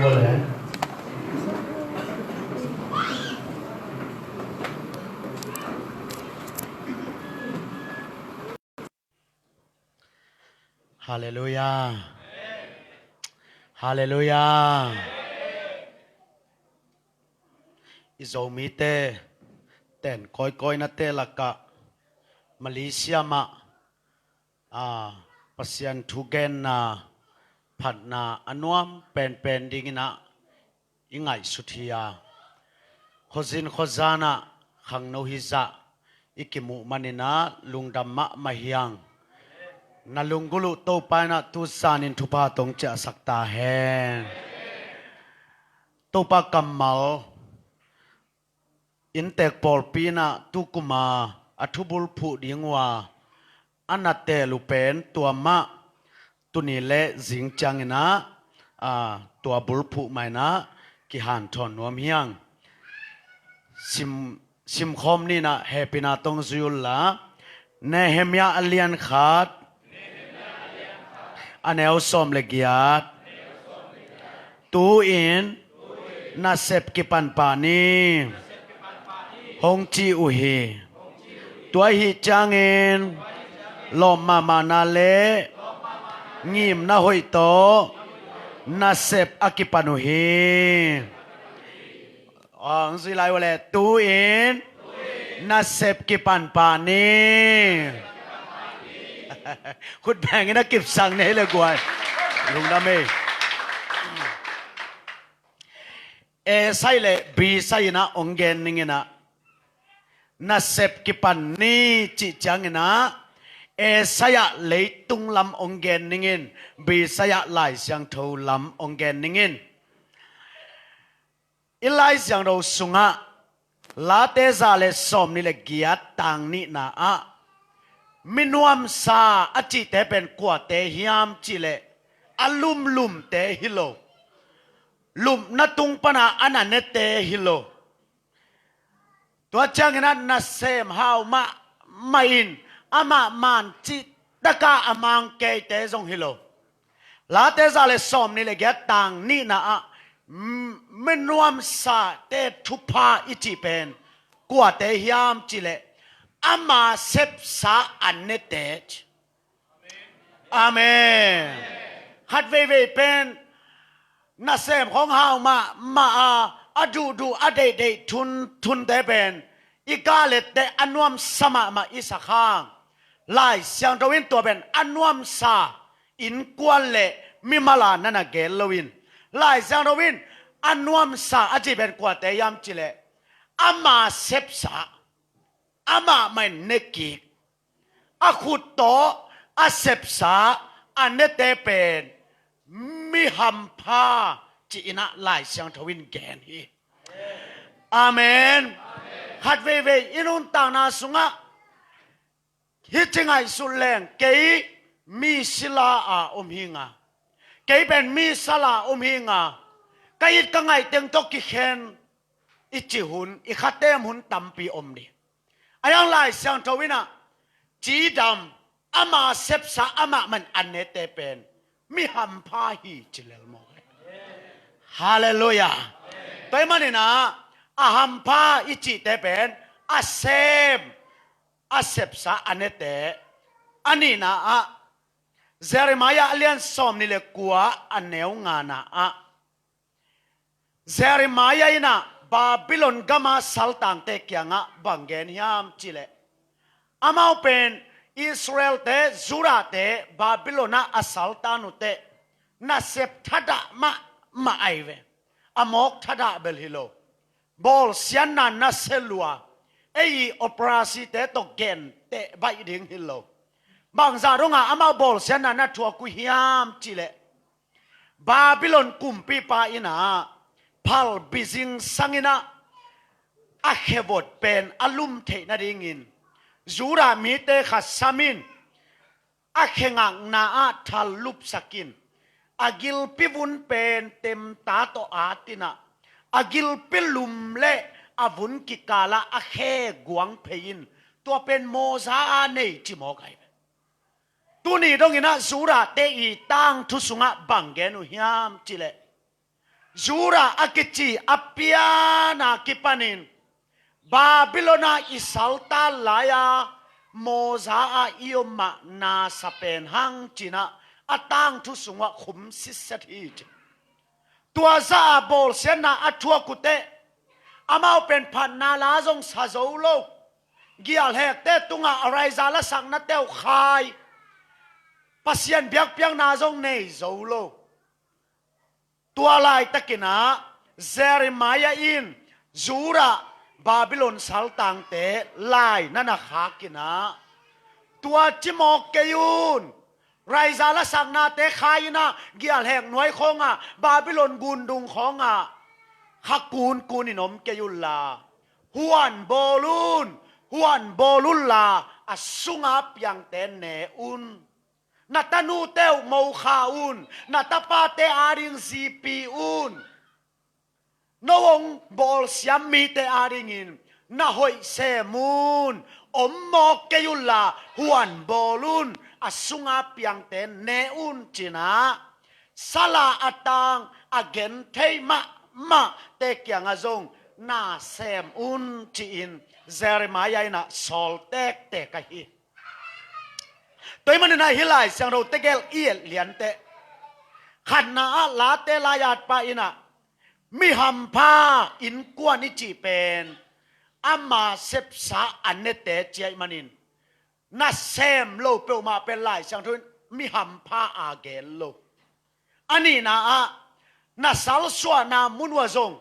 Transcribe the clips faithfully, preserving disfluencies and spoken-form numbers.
Halleluiah. Halleluiah. I Zomite ten kawikawinate lakah Malaysia mah, a, Pasian thugenna phatna a nuam penpen dinginah i ngaihsut hi a, khuazin khuazanah khangno hizah i kimuh maninah lungdam mahmah hiang. Na lunggulh uh Topa inah tuzanin thupha tong ciahsak ta hen. Topa kammal inntek pawlpi inah tukuma a thubulphuh ding uh a a na teel uh pen tua mah tuni le zing cianginah, a, tua bulphuh mah inah kihanthawn nuam hiang. Sim, simkhawm ninah hehpihna tong zui unla. Nehemiah a lian khat, a neu sawm le giat. Tu-in nasep kipan pah ni, hong ci uh hi. Tua ahih ciangin lawm mahmahna le ngimna hoih tawh nasep a kipan uh hi. Hong zui lai uh le, tu-in nasep kipan pah ni. Khut bengin a kipsak nei le guai. Lungdam ei. A side le B side inah hong gen ninginah nasep kipan ni cih cianginah A side ah leitung lam hong gen ningin, B side ah Lai Siangtho lam hong gen ningin. I Lai Siangtho sungah Late za le sawmnih le giat tang nihna ah minuamsa a cihte pen kuate hiam cihleh a lumlumte hi lo. Lupna tung pana a na nete hi lo. Tua ciangin a nasem hau mahmah in amah man cih taka a mang keite zong hi lo. Late za le sawmnih le giat tang nihna ah, mm, minuamsate thupha i cih pen kuate hiam cihleh ama sepsa a nete ci. Amen. Khat veivei pen nasem khawng hau mahmah a, a duhduh a deihdeih thunthunte pen i kalette a nuamsa mahmah i sak hang, Lai Siangtho in tua pen a nuamsa innkuan le mimal a na na gen loin, Lai Siangtho in a nuamsa a cih pen kuate hiam cihleh ama sepsa, amah mah in ne kik, a khut tawh a sepsa a nete pen mi hampha ci-in ah Lai Siangtho in gen hi. Amen. Khat veivei i nuntakna sungah hih ci ngaihsut leng, kei mi sila a om hi nga, kei pen mi sala om hi nga, ka it ka ngaih teng tawh kikhen i cih hun, i khatem hun tampi om ding. A yang Lai Siangtho in ah cidam, ama sepsa amah mah in a nete pen mi hampha hi ci lel mawk. Halleluiah. Tua ahih manin ah a hampha i cihte pen a sem, a sepsa a nete. A nihna ah Jeremiah a lian sawmnih le kua a neu ngana ah Jeremiah in ah Babylon gama saltangte kiangah bang gen hiam cihleh, amau pen Israelte, Judahte Babylon ah a saltan uh teh nasep thadah mahmah ahi ve. A mawk thadah bel hi lo, bawlsiatna nasia lua, ei i operasite tawh genteh baih ding hi lo. Bangzah dongah amau bawlsiatna na thuak uh hiam cihleh, Babylon kumpipa in ah phalbi zingsang in ah a khevot pen a lum theih nadingin Judah mite khat sam in a khe ngakna ah thal lupsak in, a gilpi vun pen temta tawh at in ah, a gilpi lum le a vun kikalah a khe guang phei in, tua pen mawza a nei ci mawk ahi ve. Tuni dongin ah Judahte i tangthu sungah bang gen uh hiam cihleh, Zura a kici a piana kipanin Babylon ah i saltan lai-a mawza ah i om mah nasa pen hang ci-in ah a tangthu sungah khum sitset hi ci. Tua zah a bawlsiatna a thuak uh teh amau pen phatna la zong sa zo lo. Gialhekte tungah a raiza lasaknate uh khai, Pasian biakpiakna zong nei zo lo. Tua laitakin ah Jeremiah in Judah Babylon saltangte lai na na khak in ah, tua ci mawk kei un. Raiza lasaknate khai in ah, gialhek nuai khawngah, Babylon gundung khawngah kha kunkunin om kei unla, huan bawl un. Huan bawl unla, a sunga piangte ne un. Na tanute uh mokha un. Na tapate ading zipi un. No hong bawlsiam mite adingin na hoih sem un. Om mawk kei unla, huan bawl un. A sunga piangte ne un ci-in ah, sala a tang a genthei mahmahte kiangah zong na sem un ci-in Jeremiah in ah sawl tektek ahi. Tua ahih manin ah hih Lai Siangtho tegel i et lianteh, khatna ah Late lai-atpa in ah mi hampha innkuan i cih pen ama sepsa a nete ci ahih manin, na sem lo peuhmah pen Lai Siangtho in mi hampha a gen lo. A nihna ah, na salsuahna mun uah zong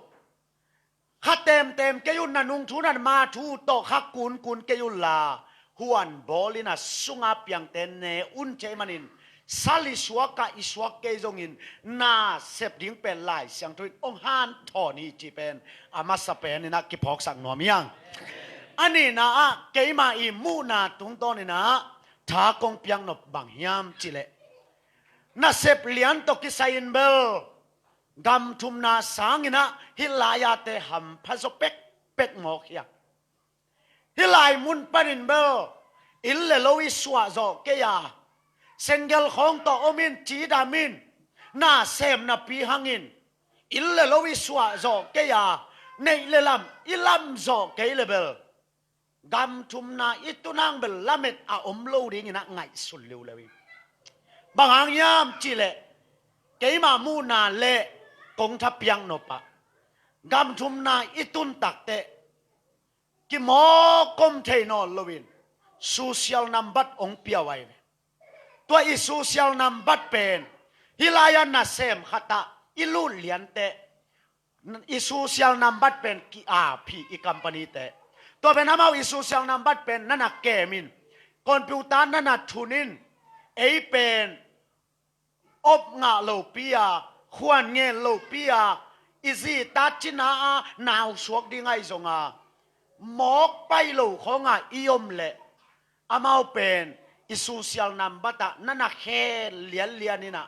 kha temtem kei un. Na nungthu na mathu tawh kha kunkun kei unla, huan bawl in a sunga piangte ne un ci ahih manin, sal i suakah i suak kei zongin na sep ding pen Lai Siangtho in hong hanthawn hi cih pen a masa pen in ah kiphawksak nuam hi hang. A nihna ah keima i muhna tungtawn in ah tha kong piaknop bang hiam cih leh, na sep lian tawh kisai-in bel gam thumna sangin ah hih lai-ate hampha zaw pekpek mawk hi a. Hih lai mun panin bel inn le lo i suah zawh kei a, single khawng tawh om in, cidam in, na sem napi hangin inn le lo i suah zawh kei a, neih le lam i lam zawh kei le bel gam thumna i tun hang bel lamet a om lo dingin ah ngaihsun liuliau hi. Bang hang hiam cih leh, keima muhna le kong tha piaknop ah, gam thumna i tun takteh kimawk om thei nawn loin social nambat hong pia uh ahi ve. Tua i social nambat pen hih lai-ah nasem khat ah i lut lianteh, i social nambat pen ki-ap hi, i company-te. Tua pen amau i social nambat pen na na kem in, computer na na thun in, ei pen op ngah lopi a, khuan ngen lopi a, i zi ta cina a nau suak ding ahi zong a, mawk pai lo khawngah i om leh amau pen i social nambat ah na na khen lianlian in ah,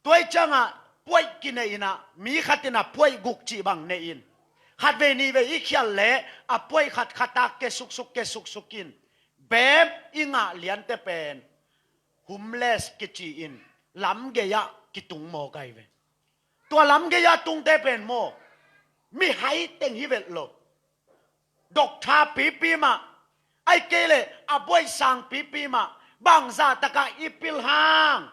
tua ahih ciangah puaih kinei in ah, mi khat in ah puaih guk cih bang nei in, khatvei nihvei i khial leh a puaih khat khat ah ke suksuk, ke suksuk in, bem i ngah lianteh pen homeless kici in lamgei ah kitung mawk ahi ve. Tua lamgei ah tungte pen maw, mihai teng hi vet lo. Doctor pipi mah, ahih kei leh a buaisang pipi mah, bangzah takah i pil hang,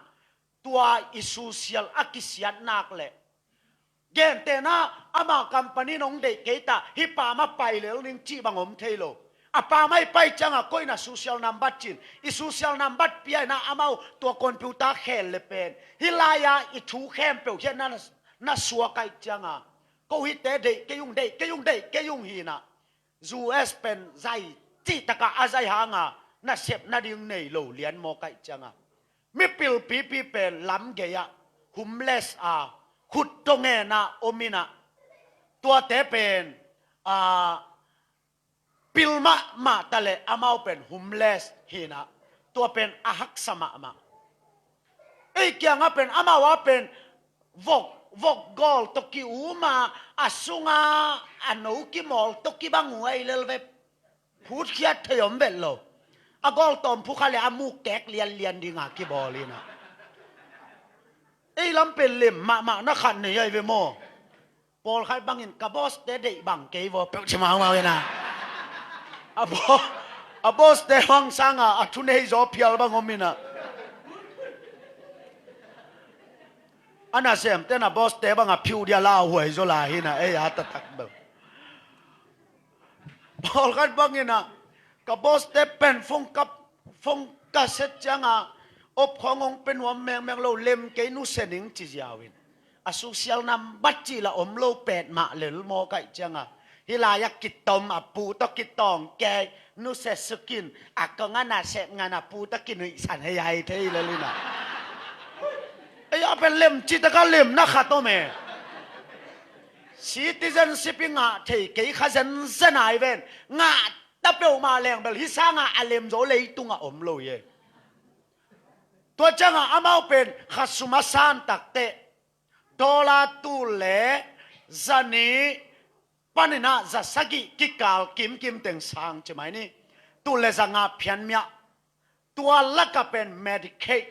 tua i social a kisiat nak leh, gentehna, ama company in hong deih kei ta, hih pa mah pai lel ning cih bang om thei lo. A pa mah i pai ciangah koi na social nambat cin, i social nambat pia in ah amau tua computer khel le pen, hih lai-ah i thu khempeuh hiah na, na suak ahih ciangah, ko hihte deih kei ung, deih kei ung, deih kei ung hi in ah, U S pen zai cih takah a zai hanga nasep nading nei lo lian mawk ahih ciangah, mipil pipi pen lamgei ah homeless a, khut tawh ngen ah om in ah, tuate pen, a, pil mahmah ta leh amau pen homeless hi in ah, tua pen a haksa mahmah. Ei kiangah pen, amau ah pen vok, vok gawl tawh ki-um a, a sunga a no kimawl tawh kibang uh ahi lel ve. Phutkhiat thei om vet lo. A gawl tawm phukha leh a muk kek lianlian dinga kibawl in ah, Ei lam pen lem mahmah na khat nei ahi ve maw? Pawlkhat bangin ka boss te deih bang kei vaw peuh ci mahmah ina. A bo-, a boss te hang sanga a thu nei zaw phial bang om ina. A nasem ten a boss te banga phiu dia lauhuai zaw lai hina, ei a taktak bel. Pawlkhat bangin ah, ka boss te pen phone kap, phone ka set cianga, op khawng hong pe nuam mengmeng lo, lem kei nusia ning ci ziau in. A social number cih la om lo pet mah lel maw kaih cianga. Hih lai-ah kitom a pu tawh kitawng kei, nusia sukin, a kong a nasep ngan a pu tawh kinuihsan hei hai thei lel ina. Ei a pen lem cih taka lem na khat om e. Citizenship i ngah thei kei kha zenzen ai ven. Ngah ta peuhmah leng bel hih sangah a lemzaw leitungah om lo hi e. Tua ciangah amau pen kha sum a san takteh dollar tul le za nih paninah za sagih kikal kimkim teng sang ci mai ni. Tul le za nga phian miah. Tua laka pen Medicaid,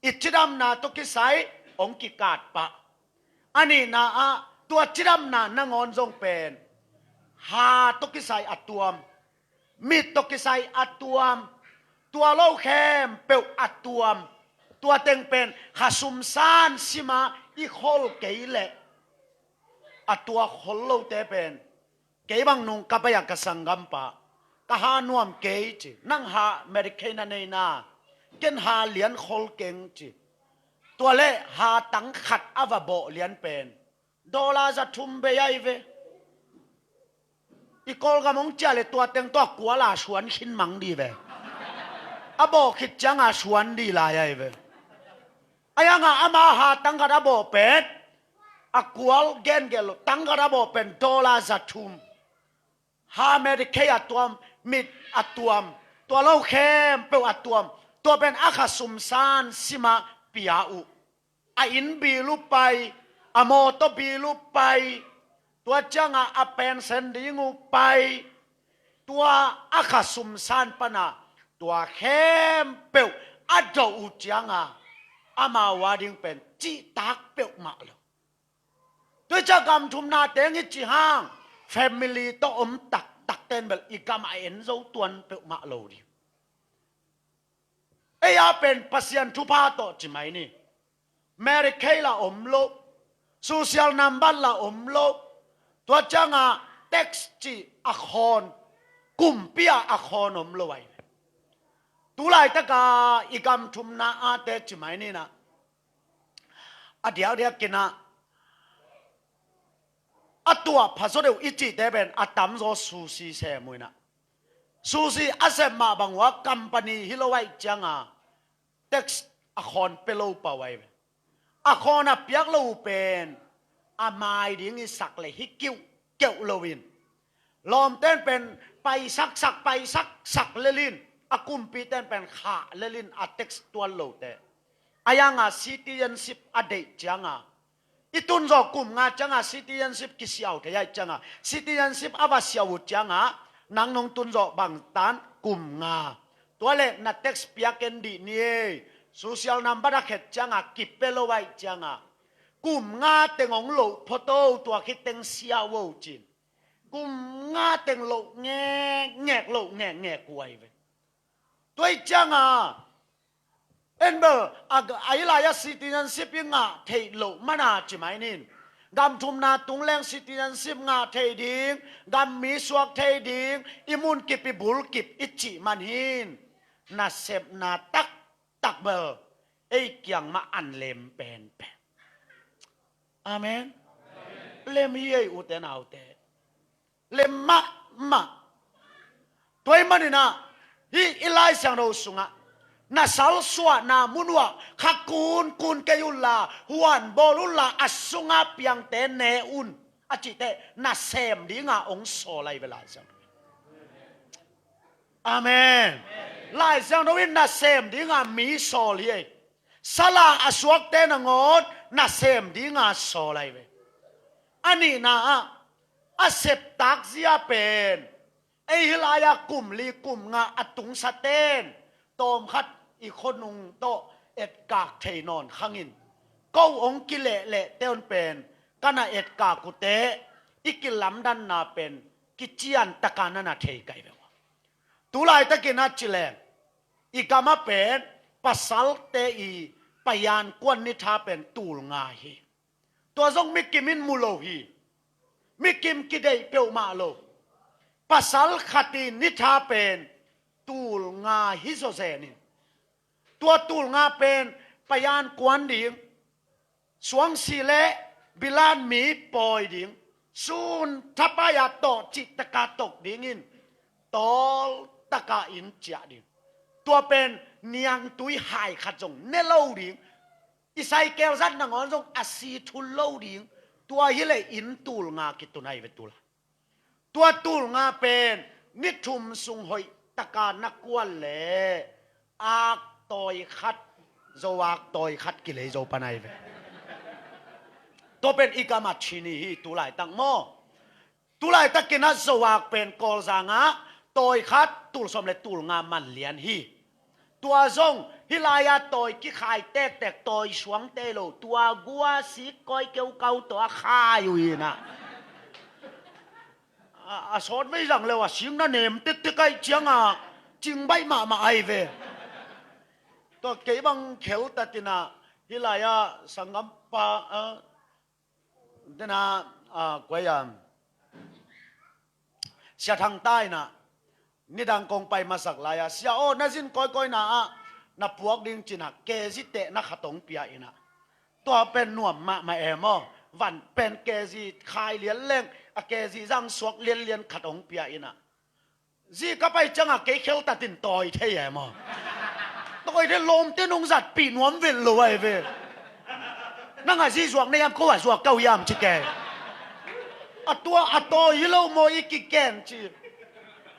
i cidamna tawh kisai hong kikat pah. A nihna ah tua cidamna nangawn zong pen ha tawh kisai a tuam, mit tawh kisai a tuam, tua lo khempeuh a tuam. Tua teng pen kha sumsan sima i khol kei leh a tua khol lote pen, kei bang nung ka pai-a ka sanggampa, ka ha nuam kei ci. Nang ha Medicaid na nei na, ken ha lian khol keng ci. Tua le ha tang khat a va bawh lian pen dollar za thum bei ai ve. I Kawlgam hong ciah le tua teng tawh a kuala suan khin mang di ve. A bawh khit cianga suan di lai ai ve. A yanga ama ha tang khat a bawh pen, a kual gen gen lo, tang khat a bawh pen dollar za thum. Ha Medicaid a tuam, mit a tuam, tua lo khempeuh a tuam. Tua pen a kha sumsan sima pia uh. A inn bill uh pai, a mawtaw bill uh pai, tua cianga a pension ding uh pai. Tua a kha sumsan pana tua khempeuh a dawh uh cianga amau a ding pen cihtak peuhmah lo. Tua i ciah gam thumna teng i cih hang family tawh om taktak ten bel i gam a en zo tuan peuhmah lo ding. Ei a pen Pasian thupha tawh ci mai ni. Medicaid la om lo, social number la om lo. Tua cianga tax cih a khawn, kumpi a a khawn om lo ai. Tulaitaka i gam thumna a te ci mai ni na. A diakdiak kina a tuah pha zaw deuh i cihte pen a tamzaw sushi sem uh ina. Sushi a sem mah bang uh a company hi lo aih cianga tax a khawn pe lo pah uh ai ve. A khawn a piak lo uh pen a mai ding i sak le hi kiuh keuh lo in. Lawmten pen paisaksak paisaksak lelin, a kumpiten pen khah lelin a tax tuan lote. A yanga citizenship a deih cianga i tunzawh kum nga cianga citizenship kisiau thei aih cianga citizenship a va siau uh cianga nang nong tunzawh bangtan kum nga. Tua le na tax piak en dih ni ei. Social number a khet cianga kipe lo aih cianga kum nga teng hong loh photo tua khit teng siau uh cin. Kum nga teng loh ngekngek loh ngekngek uh ai ve. Tua i cianga en bel a, a i lai-a citizenship i ngah theih loh mana ci mai nin. Gam thumna tung leng citizenship ngah thei ding, gam mi suak thei ding, i mun kip i bul kip i cih man hin. Nasepna taktak bel ei kiang mah an lem penpen. Amen. Lem hi ei ute naute. Lem mahmah. Tua i maninah hih i Lai Siangtho sungah na salsuahna mun uah kha kunkun kei unla huan bawl unla a sunga piangte ne un a cihte nasem dinga hong sawl ahi ve Lai Siangtho. Amen. Lai Siangtho in nasem dinga mi sawl hi ei. Sala a suakte nangawn nasem dinga sawl ahi ve. A nihna ah a septak zia pen ei hih lai-a kum li kum nga a tungsaten tawmkhat i khuanung tawh etkak thei nawn khangin ko hong kilehleh te un pen ka na etkak uh teh i kilamdanna pen kician taka na na thei kai ve uh. Tulaitakin a ci leng i gam ah pen pasalte i payan kuan ni tha pen tul nga hi. Tua zong mikim in mu lo hi. Mikim kideih peuhmah lo. Pasal khat i ni tha pen tul nga hi zawzen in. Tua tul nga pen payan kuan ding, suangsi le bilan mi pawi ding, sun thapai-a tawh cih taka tok dingin tawl taka inn ciah ding. Tua pen niangtui hai khat zong ne lo ding. I saikel zat nangawn zong a si thul lo ding. Tua hileh inn tul nga kitun ahi ve tula. Tua tul nga pen ni thum sung hoih taka na kuan leh ak tawi khat, zo ak tawi khat kilei zo pan ahi ve. Tua pen i gam ah chin hi tulaitak maw. Tulaitakin a zo ak pen Kawlzang ah tawi khat tul sawm le tul nga man lian hi. Tua zong hih lai-ah tawi kikhai tektek, tawi suangte lo, tua gua sik kawi keukau tawh a khai uh hi na. A, a sawt vei zang leu a sik na nem tektek aih ciangah cingbaih mahmah ahi ve. Tua kei bang kheltatin ah hih lai-ah sanggampa, a, dena, a, kuai a, Sia Thang ta in ah nidang kong pai masak lai-a, sia aw, na zin kawikawi na ah na puak ding cin ah kezi teh na khat hong pia in ah. Tua pen nuam mahmah e maw. Van pen kezi khai lian leng a kezi zang suak lianlian khat hong pia in ah. Zi ka pai ciangah kei kheltatin tawi thei e maw. Tawi thei lawmte nong zatpih nuam vet lo ahi ve. Nang a zi zuak na hiam, ko a zuak ka uh hiam ci kei. A tua a tawi hi lo maw i kiken ci.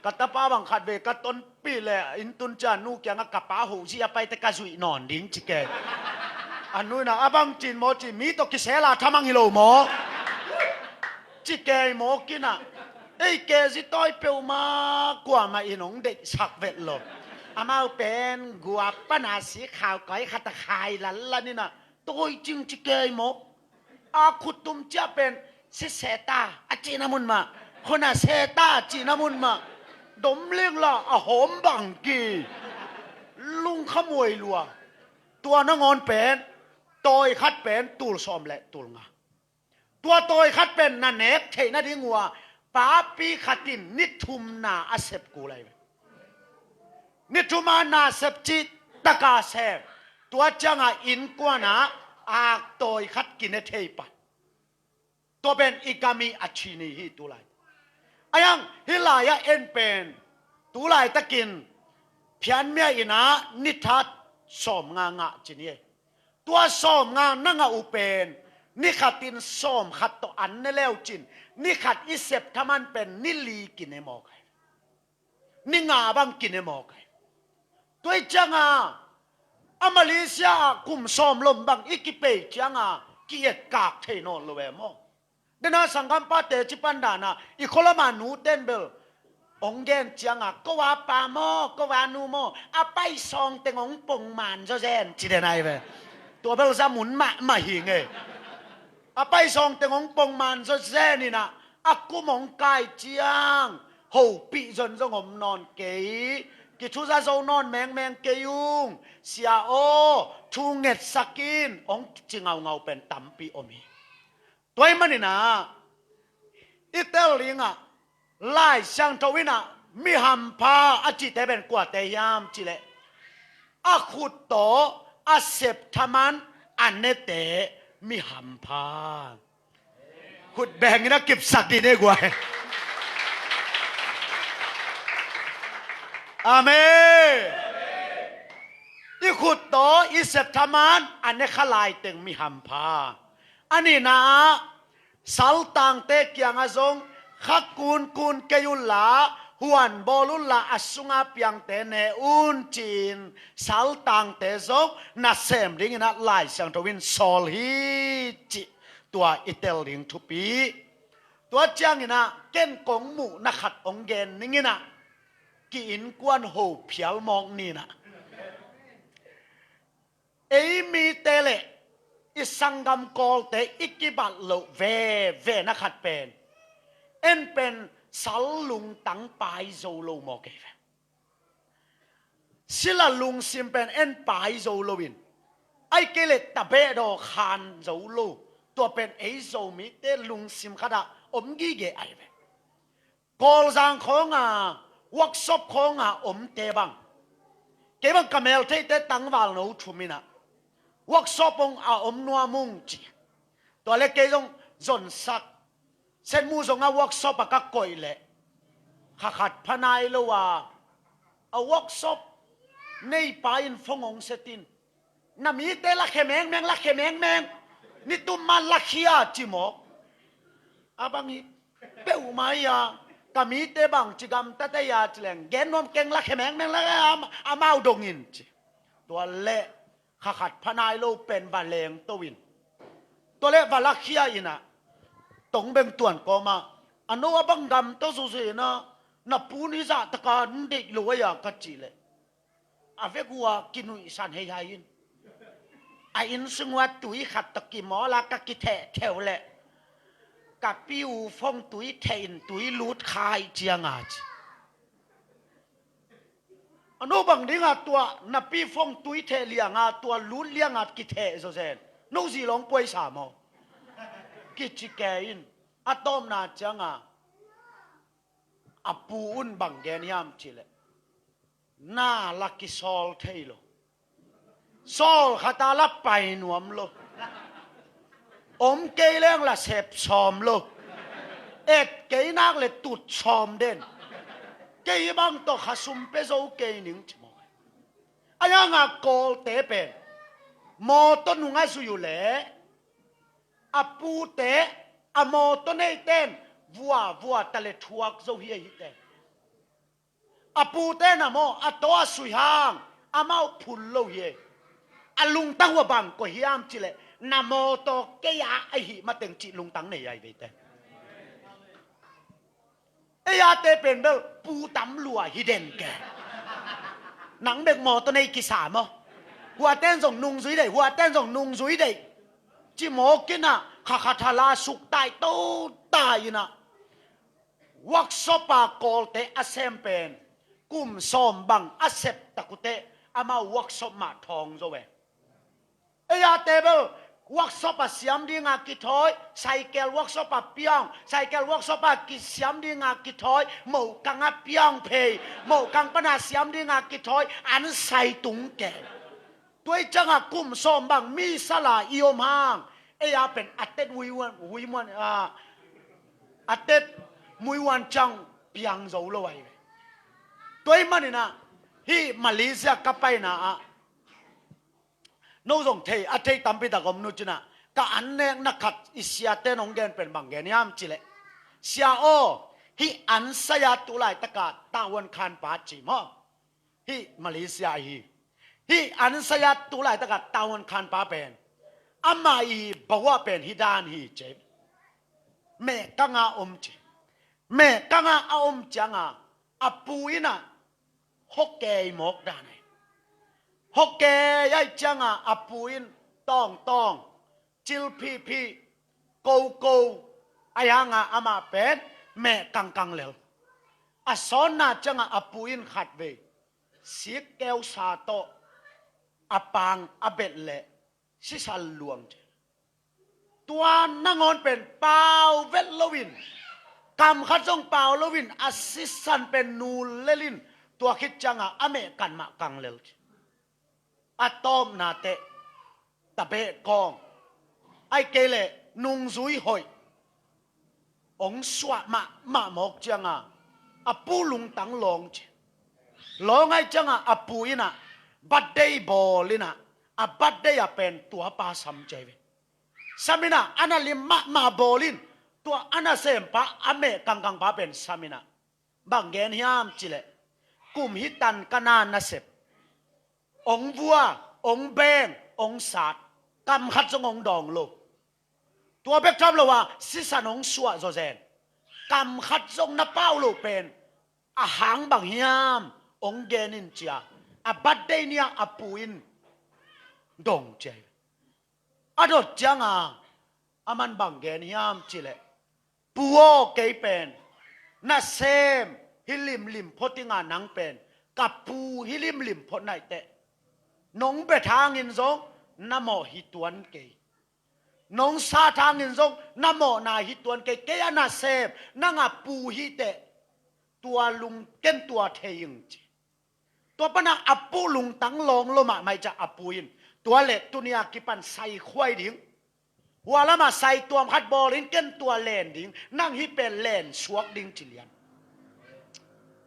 Ka tapa bang khat ve ka tonpih le inn tun ciang nu kiangah ka pa ho zi a paite ka zuih nawn ding ci kei. A nu in ah a bang cin maw ci, mi tawh kisela thamang hi lo maw. Ci kei maw kin ah. Ei kezi tawi peuhmah kuamah in hong deihsak vet lo. Amau pen gua pana si khau kawi khat a khai lanlan in ah tawi cing ci kei maw. A khut tum ciah pen seseta a cihna mun mah, khona seta a cihna mun mah, dom ling la a hawm bang ki. Lungkhamuai lua. Tua nangawn pen tawi khat pen tul sawm le tul nga. Tua tawi khat pen na nek theih nading uh a papi khat in ni thum na a sep kul ahi ve. Ni thum a na sep cih taka sep. Tua ciangah innkuan ah ak tawi khat kine thei pan. Tua pen i gam i a chin hi tulai. Ayang hih lai-ah en pen tulaitakin phianmia in ah ni tha sawm nga ngah cin hi. Tua sawm nga na ngah uh pen ni khatin sawm khat tawh an ne leu cin, ni khat i sep thaman pen ni li kine mawk ahi. Ni nga bang kine mawk ahi. Tua hi cianga a Malaysia ah kum sawm lom bang i kipei cianga ki-etkak thei nawn lo e maw. Dena sanggampate ci pan dana i kholama nu ten bel hong gen cianga ko a pa maw, ko a nu maw, a paisawng teng hong pongman zawzen ci den ahi ve. Tua bel za mun mahmah hi ngei. A paisawng teng hong pongman zawzen inah a kum hong kai ciang hopih zon zong om nawn kei. Kithuza zo nawn mengmeng kei ung. Sia aw, thu ngetsak in hong ci ngaungau pen tampi om hi. Tua ahih maninah i tel dingah Lai Siangtho inah mi hampha a cihte pen kuate hiam cileh a khut tawh a sep thaman a nete mi hampha. Khut bengin a kipsak dih ne guai. Amen. I khut tawh i sep thaman a ne kha laiteng mi hampha. A nihna ah saltangte kiangah zong kha kunkun kei unla, huan bawl unla, a sunga piangte ne un ci-in saltangte zong nasem dinginah Lai Siangtho in sawl hi cih tua i tel ding thupi. Tua cianginah ken kong muhna khat hong gen ninginah ki-innkuan ho phial mawk ninah ei mite le i sanggam Kawlte i kibat loh veve na khat pen, en pen sal lungtang pai zo lo maw kei ve. Sila lungsim pen en pai zo loin, ai kei le tabeh daw khan zo lo. Tua pen ei Zomite lungsim khatah om gige ai ve. Kawlzang khawnga, workshop khawnga omte bang, kei bang ka meltheite tangval no thum inah, workshop hong a om nuam ung ci. Tua le kei zong zonsak, setmu zong a workshop a ka koih leh, kha khat pha nai lo a, a workshop neipa in phone hong setin, na mite lakhia mengmeng, lakhia mengmeng, nitum man lakhia ci mawk. A bang hi peuhmah hi a, ka mite bang ci gamtate hi a ci leng, gen nuam keng, lakhia mengmeng, lakhia, amau dongin ci. Tua leh kha khat pha nai lo pen va lengto in, tua leh va lakhia inah, Tong Beng Tuan kawmah, a no a bang gamta zawzen a, na pu in hi zahtaka deih lo a, ka cih leh, a vek uh a kinuihsan heihai in, a inn sung uh a tui khat tawh kimawl a ka kithehtheh uh leh, ka pi uh phone tui theh in tui lut khai cianga ci. A no bang dinga tua na pi phone tui theh lianga tua lut lianga kitheh zawzen, no zi lawng puaisa maw? Kici ke in, a tawpna cianga a pu un bang gen hiam cih leh, na la kisawl thei lo. Sawl khata la pai nuam lo. Om kei leng la sep sawm lo. Et kei nak le tut sawm den. Kei bang tawh kha sum pia zo kei ning ci mawk. A yanga Kawlte pen mawtaw nung a zui uh leh, a pute, a mawtaw neiten vua vua ta le thuak zo hi a hite. A pute na maw, a taw a sui hang amau phul lo hi. A lungtang uh a bang koi hiam cih leh, na mawtaw kei a ahih mateng cih lungtang nei ai veite. Ei ate pen bel pu tam lua hi den ke. Nang bek mawtaw nei kisa maw? Huaten zong nungzui deih, huaten zong nungzui deih ci mawk inah, kha khat hala suk tai to tai inah, workshop a Kawlte a sem pen kum sawm bang a sep tak uh teh, amau workshop mah thawng zo e. Ei ate bel workshop a siam dinga kithawi, cycle workshop a piang, cycle workshop a kisiam dinga kithawi, mohkang a piang phei, mohkang pana siam dinga kithawi, an sai tung ke. Tua i cianga kum sawm bang mi sala i om hang, ei a pen a tet hui muan, hui muan, a, a tet mui wan ciang piang zo lo ai ve. Tua i maninah, hih Malaysia ka paina ah, no zong thei, a thei tampi tak om nu cinah, ka an nekna khat i siate nong gen pen bang gen hiam cih leh, sia aw, hih an sai-a tu laitaka tahuan khanpa ci maw? Hih Malaysia ahi. Hih an sai-a tu laitaka tahuan khanpa pen, amah i bawah pen hih dan hi ci. Mehkanga om ci. Mehkanga a om cianga a pu inah hokei mawk dan ai. Hokei ai cianga a pu in tawngtawng, cilphihphih, koko ai hanga amah pen meh kangkang lel. A sawnna cianga a pu in khatvei sikkeusa tawh a pang a bet leh sisan luang ci. Tua nangawn pen pau vet loin, kam khat zong pau loin a sisan pen nul lelin, tua khit cianga a meh kan mah kang lel ci. A tawpna teh tabeh kawng, ai kei leh nungzui hoih hong suah mahmah mawk cianga a pu lungtang lawng ci. Lawng ai cianga a pu inah birthday bawl inah, a birthday a pen tuapa sam ci ai ve. Sam inah a na lim mahmah bawl in, tua a nasempa a meh kangkangpa pen sam inah, bang gen hiam cih leh, kum hi tan ka na nasep, ong vua, ong beng, ong sat, kam khat zong ong dawng lo. Tua bek tham lo a sisan ong suah zawzen, kam khat zong na pau lo pen a hang bang hiam, ong gen in ci-a, a birthday ni-a a pu in dong ci ai. A dot cianga a man bang gen hiam cileh, pu aw, kei pen nasem hi limlim phot inga, nang pen ka pu hi limlim phot naiteh, nong bethangin zong na mawh hi tuan kei. Nong sat hangin zong na mawhna hi tuan kei. Kei a nasem, nang a pu hiteh, tua lung ken tua thei ing ci. Tua pana a pu lungtang lawng lo mahmah ciah a pu in tua le tunia kipan sai khuai ding. Hua lama sai tuam khat bawlin ken tua len ding, nang hi pen len suak ding ci lian.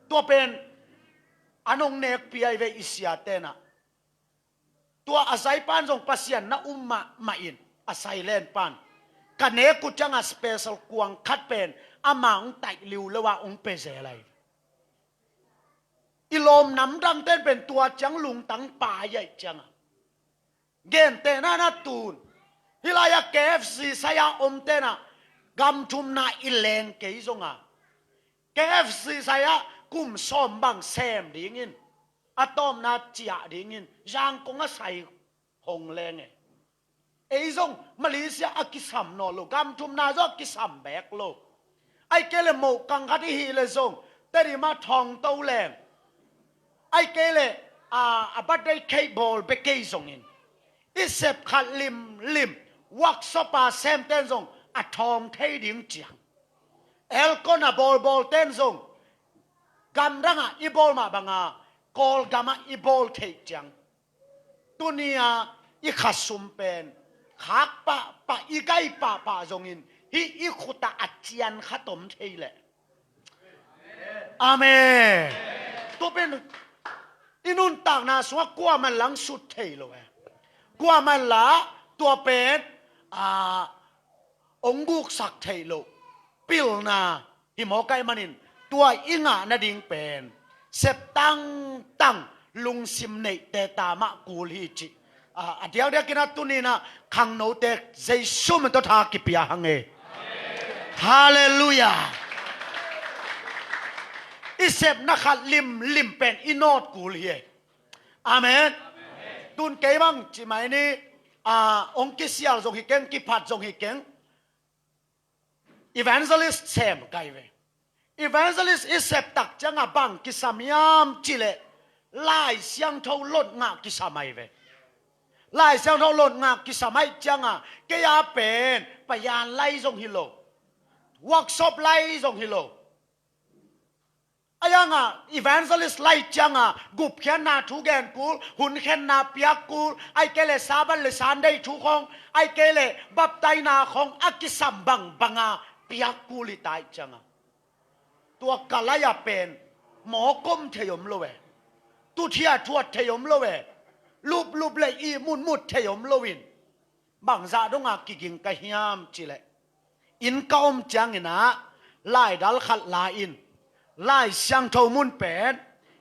Tua pen a nong nekpi ai ve i sia tenah. Tua a zai pan zong Pasian na um mahmah in a sai len pan ka nek uh cianga special kuang khat pen ama hong taih liu lo a hong pe zel ai. I lawm namdang ten pen tua ciang lungtang pai ai cianga. Gentehna na tun, hih lai-ah K F C sai-ah om tenah gam thumna i leng kei zonga, K F C sai-ah kum sawm bang sem dingin, a tawpna ciah dingin Zangkong a sai hong leng e. Ei zong Malaysia a kisam nawn lo, gam thumna zong a kisam bek lo. Ai kei le moh kang khat i hih le zong Tedim ah thawng to leng. Ai kei le a, a birthday cake bawl bek kei zongin i sep khat limlim, workshop a sem ten zong a thawng thei ding ciang, aircon a bawlbawl ten zong gamdang ah i bawl mah banga Kawlgam ah i bawl theih ciang, tunia i khasum pen khak pahpah, i gai pahpah zongin hih i khutah a cian khat om thei leh. Amen. Tua pen i nuntakna sungah kuaman lang sut thei lo e. Kuaman la tua pen a, ong guksak thei lo pilna hi mawk ai manin tua i ngah nading pen sep tangtang lungsim neihte ta mah kul hi cih a, a diakdiakin a tuninah khangnote Jesu min tawh tha kipia hang e. Halleluiah. I sepna khat limlim pen i nawt kul hi e. Amen. Tun kei bang cimai ni a, ong kisial zong hi keng, kiphat zong hi keng. Evangelist sem kai ve. Evangelist i septak cianga bang kisam hiam cileh Lai Siangtho lot ngah kisam ai ve. Lai Siangtho lot ngah kisam ai cianga kei a pen payan lai zong hi lo, workshop lai zong hi lo. A yanga evangelist lai cianga gupkhiatna thu gen kul, hunkhenna piak kul, ai kei le Sabbath le Sunday thu khong, ai kei le baptaina khong a kisam bangbanga piak kul i tai cianga tua ka lai-a pen mawkom thei om lo e. Tuthia thuat thei om lo e. Luplup le i mutmut thei om loin bangzah donga kiging ka hiam cileh, inn ka om cianginah laidal khat la-in Lai Siangtho mun pen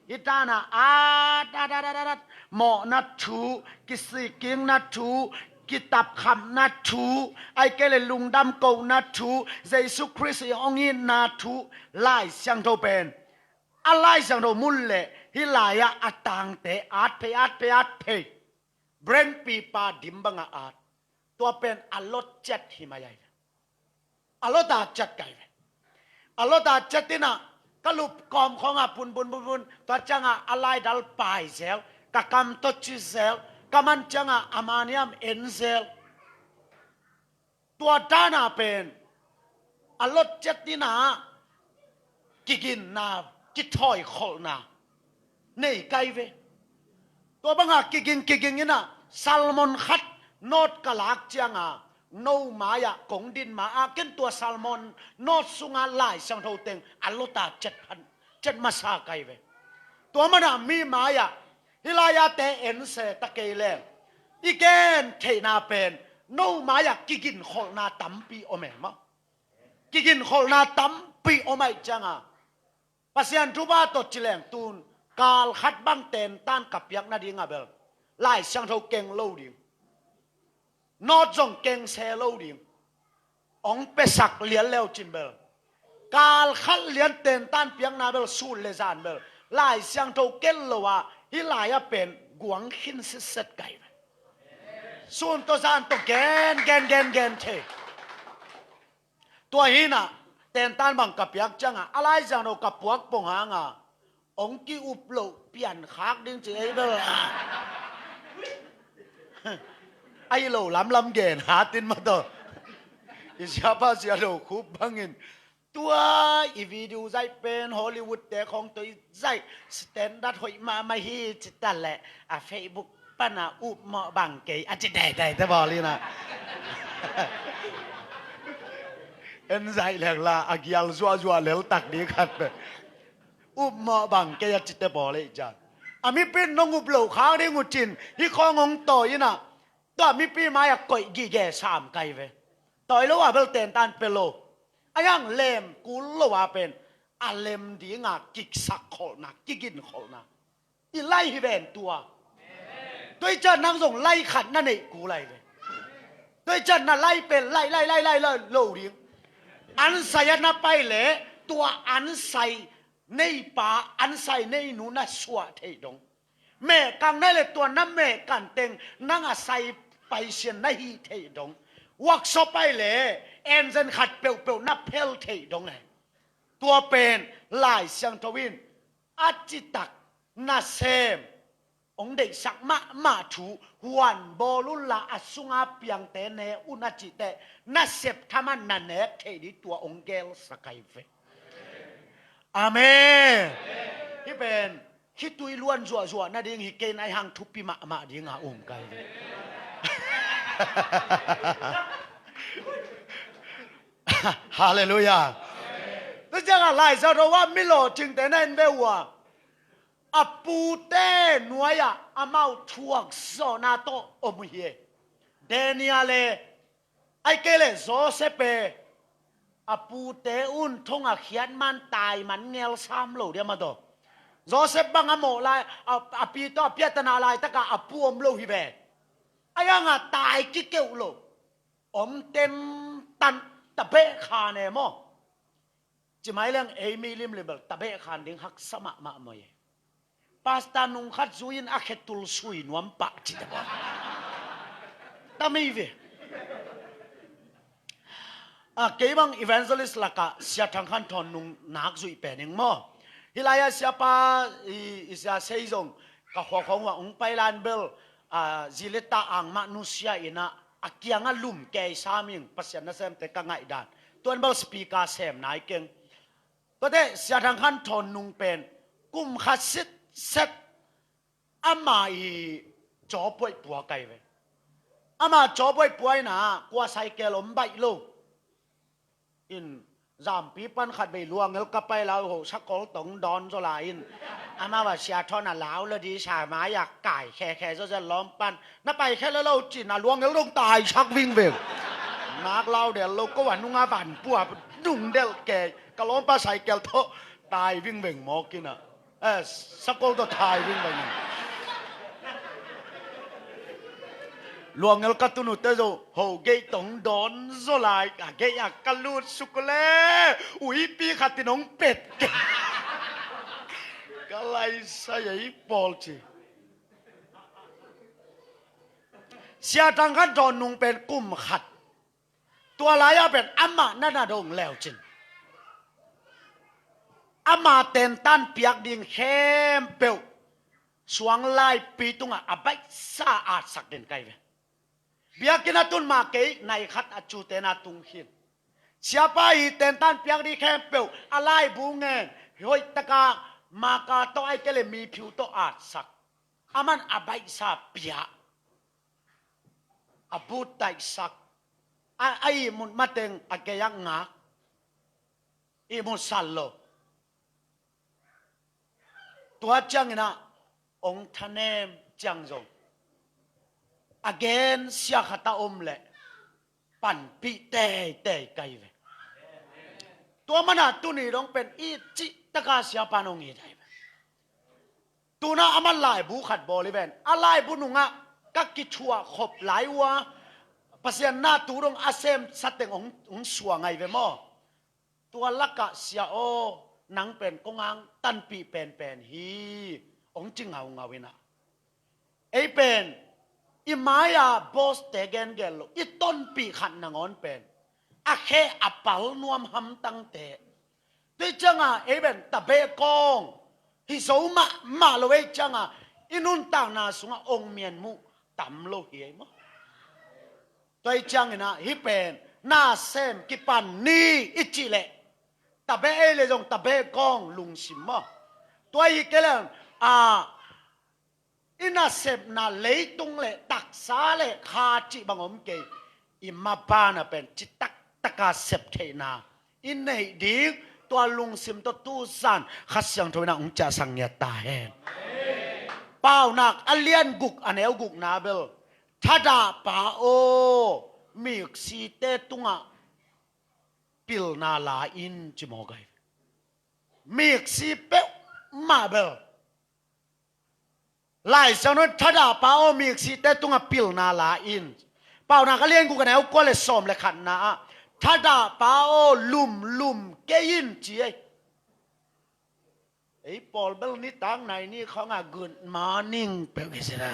hi tana at at at at at mawhna thu, kisikkikna thu, kitapkhamna thu, ai kei le lungdam kohna thu, Jesu Khrist i hong itna thu, Lai Siangtho pen a Lai Siangtho mun le hih lai-ah a tangte at phei, at phei, at phei. Brenpi pa dim banga at. Tua pen a lot ciat hi mai ai ve. A lot a ciat kai ve. A lot a ciat inah ka lup kawm khawngah pun pun pun pun, tua ciangah a laidal pai zel, ka kam tawh ci zel, ka man ciangah a maniam en zel. Tua dana pen a lot ciat inah kiginna, kithawi kholhna nei kai ve. Tua banga kiging kiging inah salmon khat nawt ka lak cianga no mai-ah kong din ma-ah ken tua salmon nawt sunga Lai Siangtho teng a lota cet phan, cet masa kai ve. Tua mana mi mai-ah hih lai-ate en se ta kei leng i gen theihna pen no mai-ah kiginkholhna tampi om e maw. Kiginkholhna tampi om aih cianga Pasian thupha tawh ci leng tun kal khat bang tentan ka piak nadinga bel Lai Siangtho keng lo ding, nawt zong keng se lo ding. Ong pesak lian leu cin bel kal khat lian tentan piakna bel sut le zan bel Lai Siangtho ken lo-a hih lai-ah pen guang khin sitset kai ve. Sun tawh zan tawh gen gen gen gen thei. Tua hinah tentan bang ka piak ciangah a laiziang no ka puak pong hanga hong ki-up loh piankhak ding ci ei bel. Ahi lo lamlam gen hatin mah tawh i siapa sia lo khup bangin tua i video zaih pen Hollywood te khawng tawh i zaih standard hoih mahmah hi cita leh a Facebook pana up mawh bang kei a ci daidai te bawl inah en zaih lengla a gial zuahzuah leltak ding khat pe. Up mawh bang kei a cite bawl ei cian a mipi in nong up loh khak ding uh cin hi khawng hong tawi inah tua mipi mai-ah koih gige sam kai ve. Tawi lo a bel tentan pe lo. A hiang lem kul lo a pen a lem dinga kiksak kholhna, kigin kholhna i lai hi ven tua. Tua i cian nang zong lai khat na neih kul lai ve. Tua i cian na lai pen lai lai lai lai lai lo ding. Ansai a na pai leh tua ansai neipa ansai neinu na suah theih dong. Mehkang na le tua na mehkan teng nang a sai paisian na hih theih dong. Waksaw pai le engine khat peuhpeuh na phel theih dong e. Tua pen Lai Siangtho in a citak nasem hong deihsak mahmah thu huan bawl unla a sunga piangte ne un a cihteh nasep thaman na nek theih dih tua hong gelsak ahi ve. Amen. Hih pen khitui luan zuahzuah nading hi kei nai hang thupi mahmah dinga um kai ve. Halleluiah. Tua ciangah Lai Siangtho ah mi lawhcingte na en ve uh a a pute nuai-ah amau thuak zawhna tawh om uh hi. Daniel e, ai kei le Joseph e, a pute un thong a khiat man tai man ngel sam lo dia mah tawh. Joseph bang a mawh lai a, a pi tawh a piatana laitaka a pu om lo hi ve. A yanga tai kikeuh lo om tentan tabeh khan e maw? Cimai leng ei mi limlim bel tabeh khan ding haksa mahmah maw e? Pastor nung khat zui in a khetul sui nuam pah ci ta bawh. Tamei ve. A kei bang evangelist lakah Sia Thang Khan Thawn nung nak zuih pen ing maw? Hilai-ah siapa i, i sia sei zong ka khua khawng uah ung pailan bel a, zi le ta angmah nusia inah a kiangah lum kei saming Pasian nasemte ka ngaihdan tuan bel speaker sem nai keng. Tuate Sia Thang Khan Thawn nung pen kum khat sitset ama i cawpuaih pua kai ve. Ama cawpuaih pua inah kua saikel om baih lo. In zampi pan khat bei luangel ka pai lau ho sakol tong dawn zaw lai in amau a Sia Thawn a lau lo di sa mai a kai khekhe zaw zia lawm pan na pai khe lo lo cin a luangel dong tai sak vingveng. Nak lau del lo ko a nunga van pua nung del ke ka lawmpa saikel thaw tai vingveng mawk inah. Eh, sakol tawh thai ving bang in. Luangel ka tun uh te zo ho gei tong dawn zaw lai a gei a ka lut suk le uipi khat in hong pet ke. Ka laisai a i pawl ci. Sia Thang Khan Thawn nung pen kum khat. Tua lai-ah pen amah na na dong leu cin ama tentan piak ding khempeuh suang laipi tungah a baihsa atsak den kai ve. Biakinn a tun mah kei nai khat a cute na tung khin. Siapa hi tentan piak ding khempeuh a laibu ngen hoihtaka maka tawh ai kei le mi phiu tawh atsak. Aman a baihsa piak a but taihsak a, a ihmut mateng a geiak ngak ihmut sal lo. Tua cianginah ong thanem ciang zong a gen sia khat a om leh panpih teitei kai ve. Tua mana tuni dong pen i cihtaka siapa nong it ai ve. Tuna aman laibu khat bawl i ven a laibu nungah ka kithuah khop lai uh a Pasian na tu dong a sem sateng hong, hong suang ai ve maw? Tua lakah sia aw nang pen kong ang tanpih penpen hi hong ci ngaungau inah ei pen i mai-a boss-te gengen lo, i tonpih khat nangawn pen a khe a pal nuam hamtangte. Tua ciangin ei pen tabeh kawng hi zo mahmah lo ei ciangin i nuntakna sungah ong mian muh tam lo hi ei maw? Tua ei ciangin ah hih pen nasem kipan ni i cih leh tabeh ei le zong tabeh kawng lungsim maw? Tua hi kei leng a i nasepna leitung le taksa le kha cih bang om kei. I maban a pen citak taka sep theihna i neih ding, tua lungsim tawh tuzan Kha Siangtho in ah hong ciahsak ngiat ta hen. Paunak a lian guk a neu gukna bel, Thadah Pa aw, miksite tungah pilna la in, ci mawk hi. Miksi peuhmah bel Lai Siangtho in Thadah Pa aw, miksite tungah pilna la in. Paunak a lian guk a neu kua le sawm le khatna ah Thadah Pa aw, lumlum kei in, ci ei. Ei pawl bel nitak nai ni khawngah good morning peuh hi sila.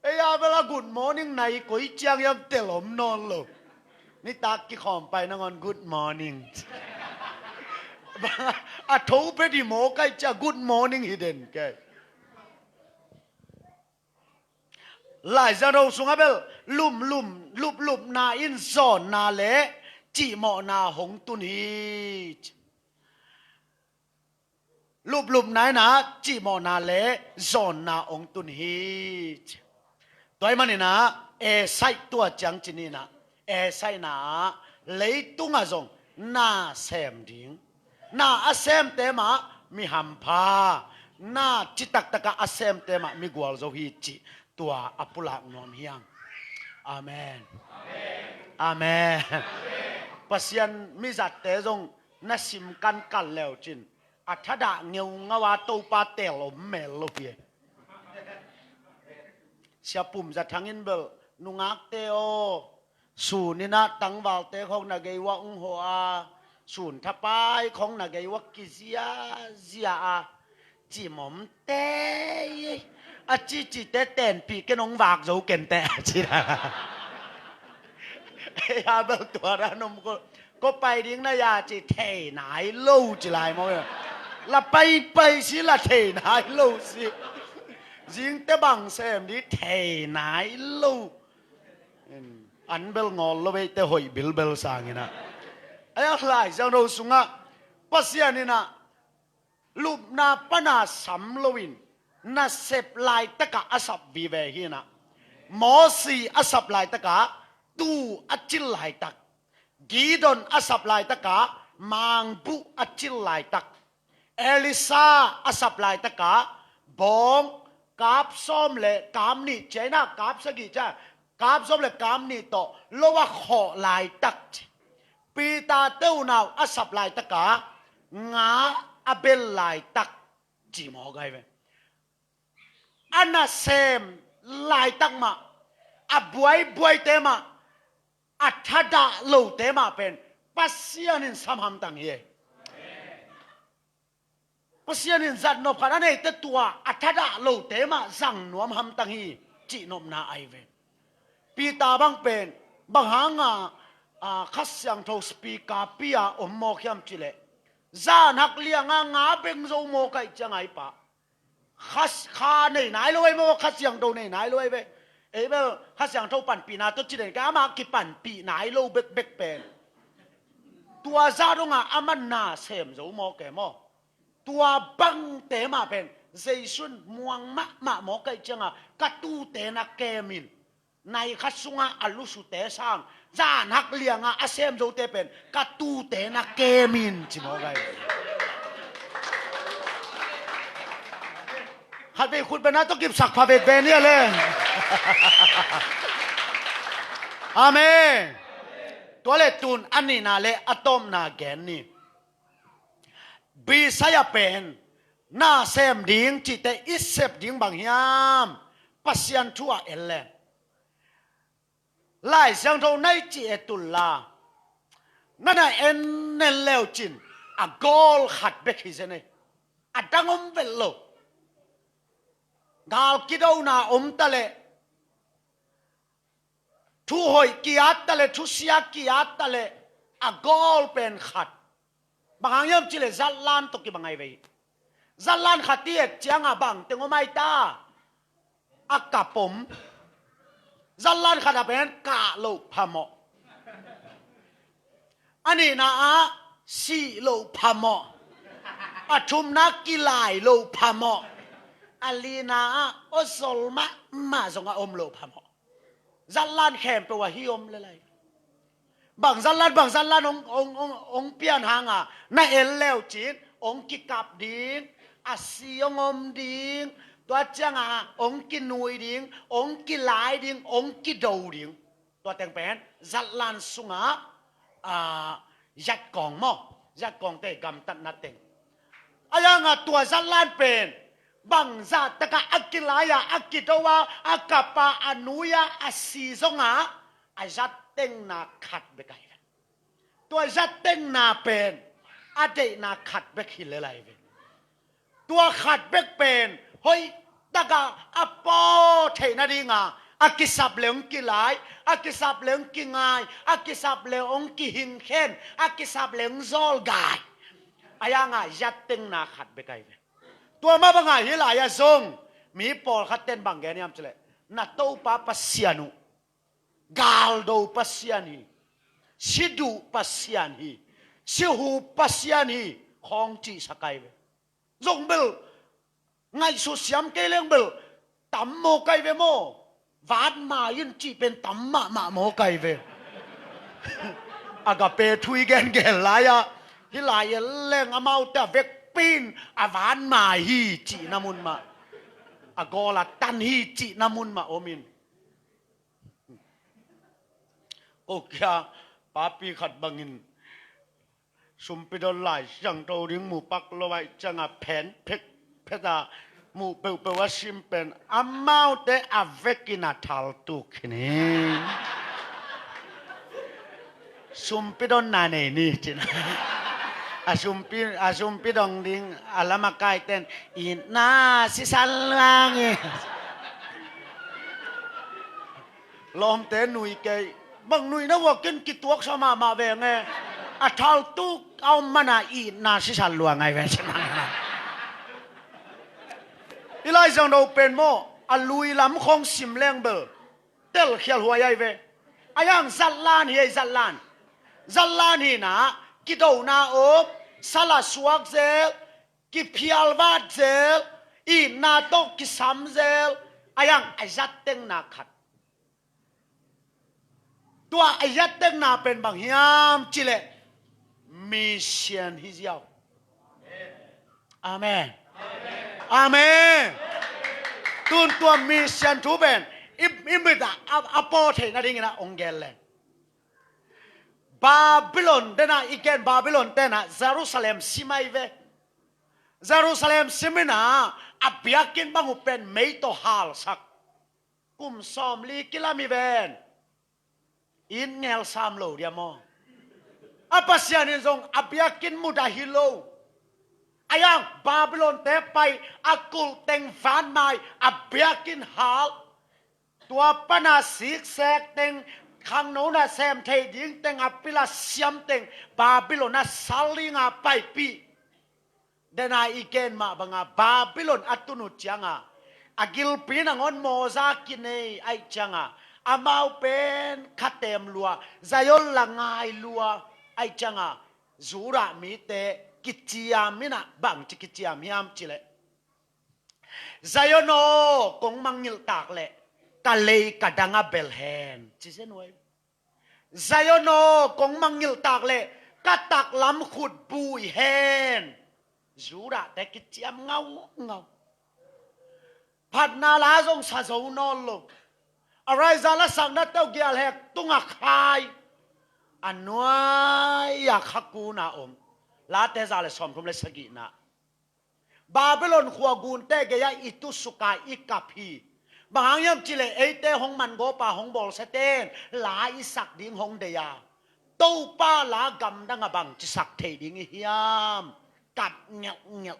Ei a bel a good morning nai koi ciang hiam tel om nawn lo. Nitak kikhawm pai nangawn good morning. A tho pia di maw kai cia good morning hi den kei. Lai Siangtho sungah bel lumlum, luplupna in zawnna le cihmawhna hong tun hi. Luplupna in ah cihmawhna le zawnna hong tun hi. Tua ahih manin ah Esai tua ciang ci ni in ah, Esai in ah leitungah zong na sem ding, na a semte mah mi hampha, na citaktakah a semte mah mi gualzo hi cih tua a pulak nuam hi hang. Amen. Amen. Pasian mizatte zong na sim kankan leu cin a thadah ngeungau a Topa tel om mel lo hi. Sia Pum Za Thang in bel, nungakte aw, sun in ah tangvalte khawng na gei uah ung hawh a, sun thapai khawng na gei uah kiziazia a, cimawmte a cicite tenpih ken hong vak zo kenteh a ci. Ei a bel tua dan om ko, ko pai ding na ya ci thei nai lo ci lai maw. La paipai si la thei nai lo si. Zingte bang sem di thei nai lo. An bel ngawl lo, eite hoih bilbel sangin ah. Ei a Lai Siangtho sungah Pasian in ah lupna pana sam loin nasep laitakah a sap vive hi in ah. Mosi a sap laitakah tuu a cil laitak, Gideon a sap laitakah mangbuh a cil laitak, Elisha a sap laitakah bawng kap sawm le kam nih, China kap sagih cia, kap sawm le kam nih tawh lo a khawh laitak, Peter te unau a sap laitakah nga a bel laitak, ci mawk ahi ve. A nasem laitak mah, a buaibuaite mah, a thadah lote mah pen Pasian in sam hamtang hi. Pasian in zatnop khat a neite tua a thadah lote mah zang nuam hamtang hi, cihnopna ahi ve. Peter bang pen bang hanga, a, Kha Siangtho speaker pi-a om mawk hiam cileh, zan hak lianga nga beng zo mawk aih ciang ahi pah. Kha, kha nei nai lo ahi maw, Kha Siangtho nei nai lo ahi ve. Ei bel Kha Siangtho panpihna tawh ci den ka, amah kipanpih nai lo bekbek pen tua zah dongah amah na sem zo mawk e maw. Tua bangte mah pen Jesu in muang mahmah mawk aih cianga ka tuute na kem in. Nai khat sungah a lusute sang zan hak lianga a sem zote pen ka tuute na kem in ci mawk ahi. Khatvei khut bena tawh kipsak pha vetve ni a le. Amen. Tua le tun a nihna le a tawpna gen ni. Bisaya pen na sem ding cihte i sep ding bang hiam? Pasian thu a en le Lai Siangtho nai ci e tul la, na na en nen leu cin a gawl khat bek hi zen ei. A dang om vel lo. Gal kidona om ta leh, thu hoih ki-at ta leh, thusia ki-at ta leh, a gawl pen khat. Bang hang hiam cih leh zatlan tawh kibang ahi ve hi. Zatlan khat i et ciangah bang teng om ahi ta? A kap om. Zatlan khat a pen kah loh phamawh. A nihna ah sih loh phamawh. A thumna kilai loh phamawh. A lina ah awzol mahmah zong a om loh phamawh. Zatlan khempeuh ah hih om lel ahi. Bang zatlan, bang zatlan hong, hong, hong, hong pian hanga na en le uh cin, hong kikap ding, a si hong om ding, tua cianga hong kinui ding, hong kilai ding, hong kido ding. Tua teng pen zatlan sunga, a, zatkawng maw, zatkawngte gamtatna teng. A yanga tua zatlan pen bangzah taka a kilai-a, a kido-a, a kap-a, a nui-a, a si zonga a zattengna khat bek ahi ve. Tua zattengna pen a deihna khat bek hi lel ahi ve. Tua khat bek pen hoih taka a paw theihna dinga a kisap leng kilai, a kisap leng kingai, a kisap leng hong kihingkhen, a kisap leng zawlgai. A yanga zattengna khat bek ahi ve. Tua mah banga hih lai-ah zong mi pawlkhat ten bang gen hiam cih leh, na Topa Pasian uh galdo Pasian hi, siduh Pasian hi, sihup Pasian hi, khawng cihsak ahi ve. Zong bel ngaihsut siam kei leng bel tam maw kai ve maw? Vatmai in cih pen tam mahmah maw kai ve. Agape thu i gengen lai-ah hih lai-ah leng amaute a vekpi in a vatmai hi cihna mun mah, a gawl a tan hi cihna mun mah om in. Ko kia papi khat bangin sumpi don lai siangtho ding mu pak lo ahih cianga phen phek phet a mu peuhpeuh a sim pen amaute a vekin a thaltuk hi ni. Sumpi donna nei ni cin. A sumpi, a sumpi dong ding a lamakai ten itna sisan luang hi. Lawmte nui kei, bang nuihna uakin kituaksa mahmah veng e. A thaltuk a om mana itna sisan luang ahi ve. Hih lai zangdo pen maw, a lui lam khawng sim leng bel telkhial huai ahi ve. A yang zatlan hi ei, zatlan. Zatlan hina, kidona om, sala suak zel, kiphialvat zel, itna tawh kisam zel, a yang a zattengna khat. Tua a zattengna pen bang hiam cih leh mission hi ziau. Amen. Amen. Tun tua mission thu pen i, i mit a, a, a paw theihna dingin a hong gen leng. Babylon tena i gen, Babylon tena Jerusalem sim ahi ve. Jerusalem sim ina a biakinn bang uh pen mei tawh halsak. Kum sawmli kilam hi ven. It ngel sam lo dia maw? A Pasian in zong a biakinn mudah hi lo. A yang Babylon te pai, a kulh teng vatmai, a biakinn hal. Tua pana siksek teng, khangno na sem thei ding teng, a pila siam teng Babylon a sal dinga paipih. Dena i gen mah banga Babylon a tun uh cianga a gilpi nangawn mawza kinei ahih cianga amau pen khatem lua, Zion la ngai lua ahih cianga Judah mite kiciam ina bangci kiciam hiam cih leh, Zion aw, kong mangngilh tak leh ka lei ka dang a bel hen ci zen uh ahi. Zion aw, kong mangngilh tak leh ka taklam khut bui hen. Judah te kiciam ngaungau. Phatna la zong sa zo nawn lo. A raiza la sakna teuh gialhek tunga khai. A nuai-a khakuna om. Late za le sawmthum le sagihna. Babylon khua gunte gei-ah i tusuka i kap hi. Bang hang hiam cih leh eite hong mangawpa hong bawlsiaten la i sak ding hong deih a, Topa la gamdang a bangci sak thei ding i hiam? Kap ngelhngelh.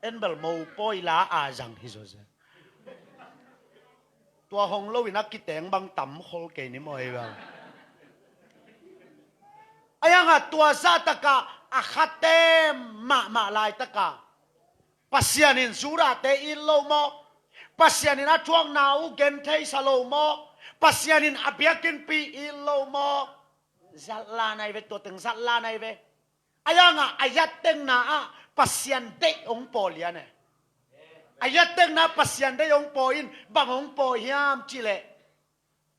En bel mopawi la a zang hi zawzen. Tua hong loin a kiteng bang tam khol kei ni maw ei bang. A yangah tua zahtakah a khatem mahmah laitakah Pasian in Judahte it lo maw? Pasian in a thuakna uh gentheisa lo maw? Pasian in a biakinnpi it lo maw? Zatlan ahi ve, tua teng zatlan ahi ve. A yangah a yattengna ah Pasian deih hong paw lian e. A yattengna Pasian deih hong paw in bang hong paw hiam cihleh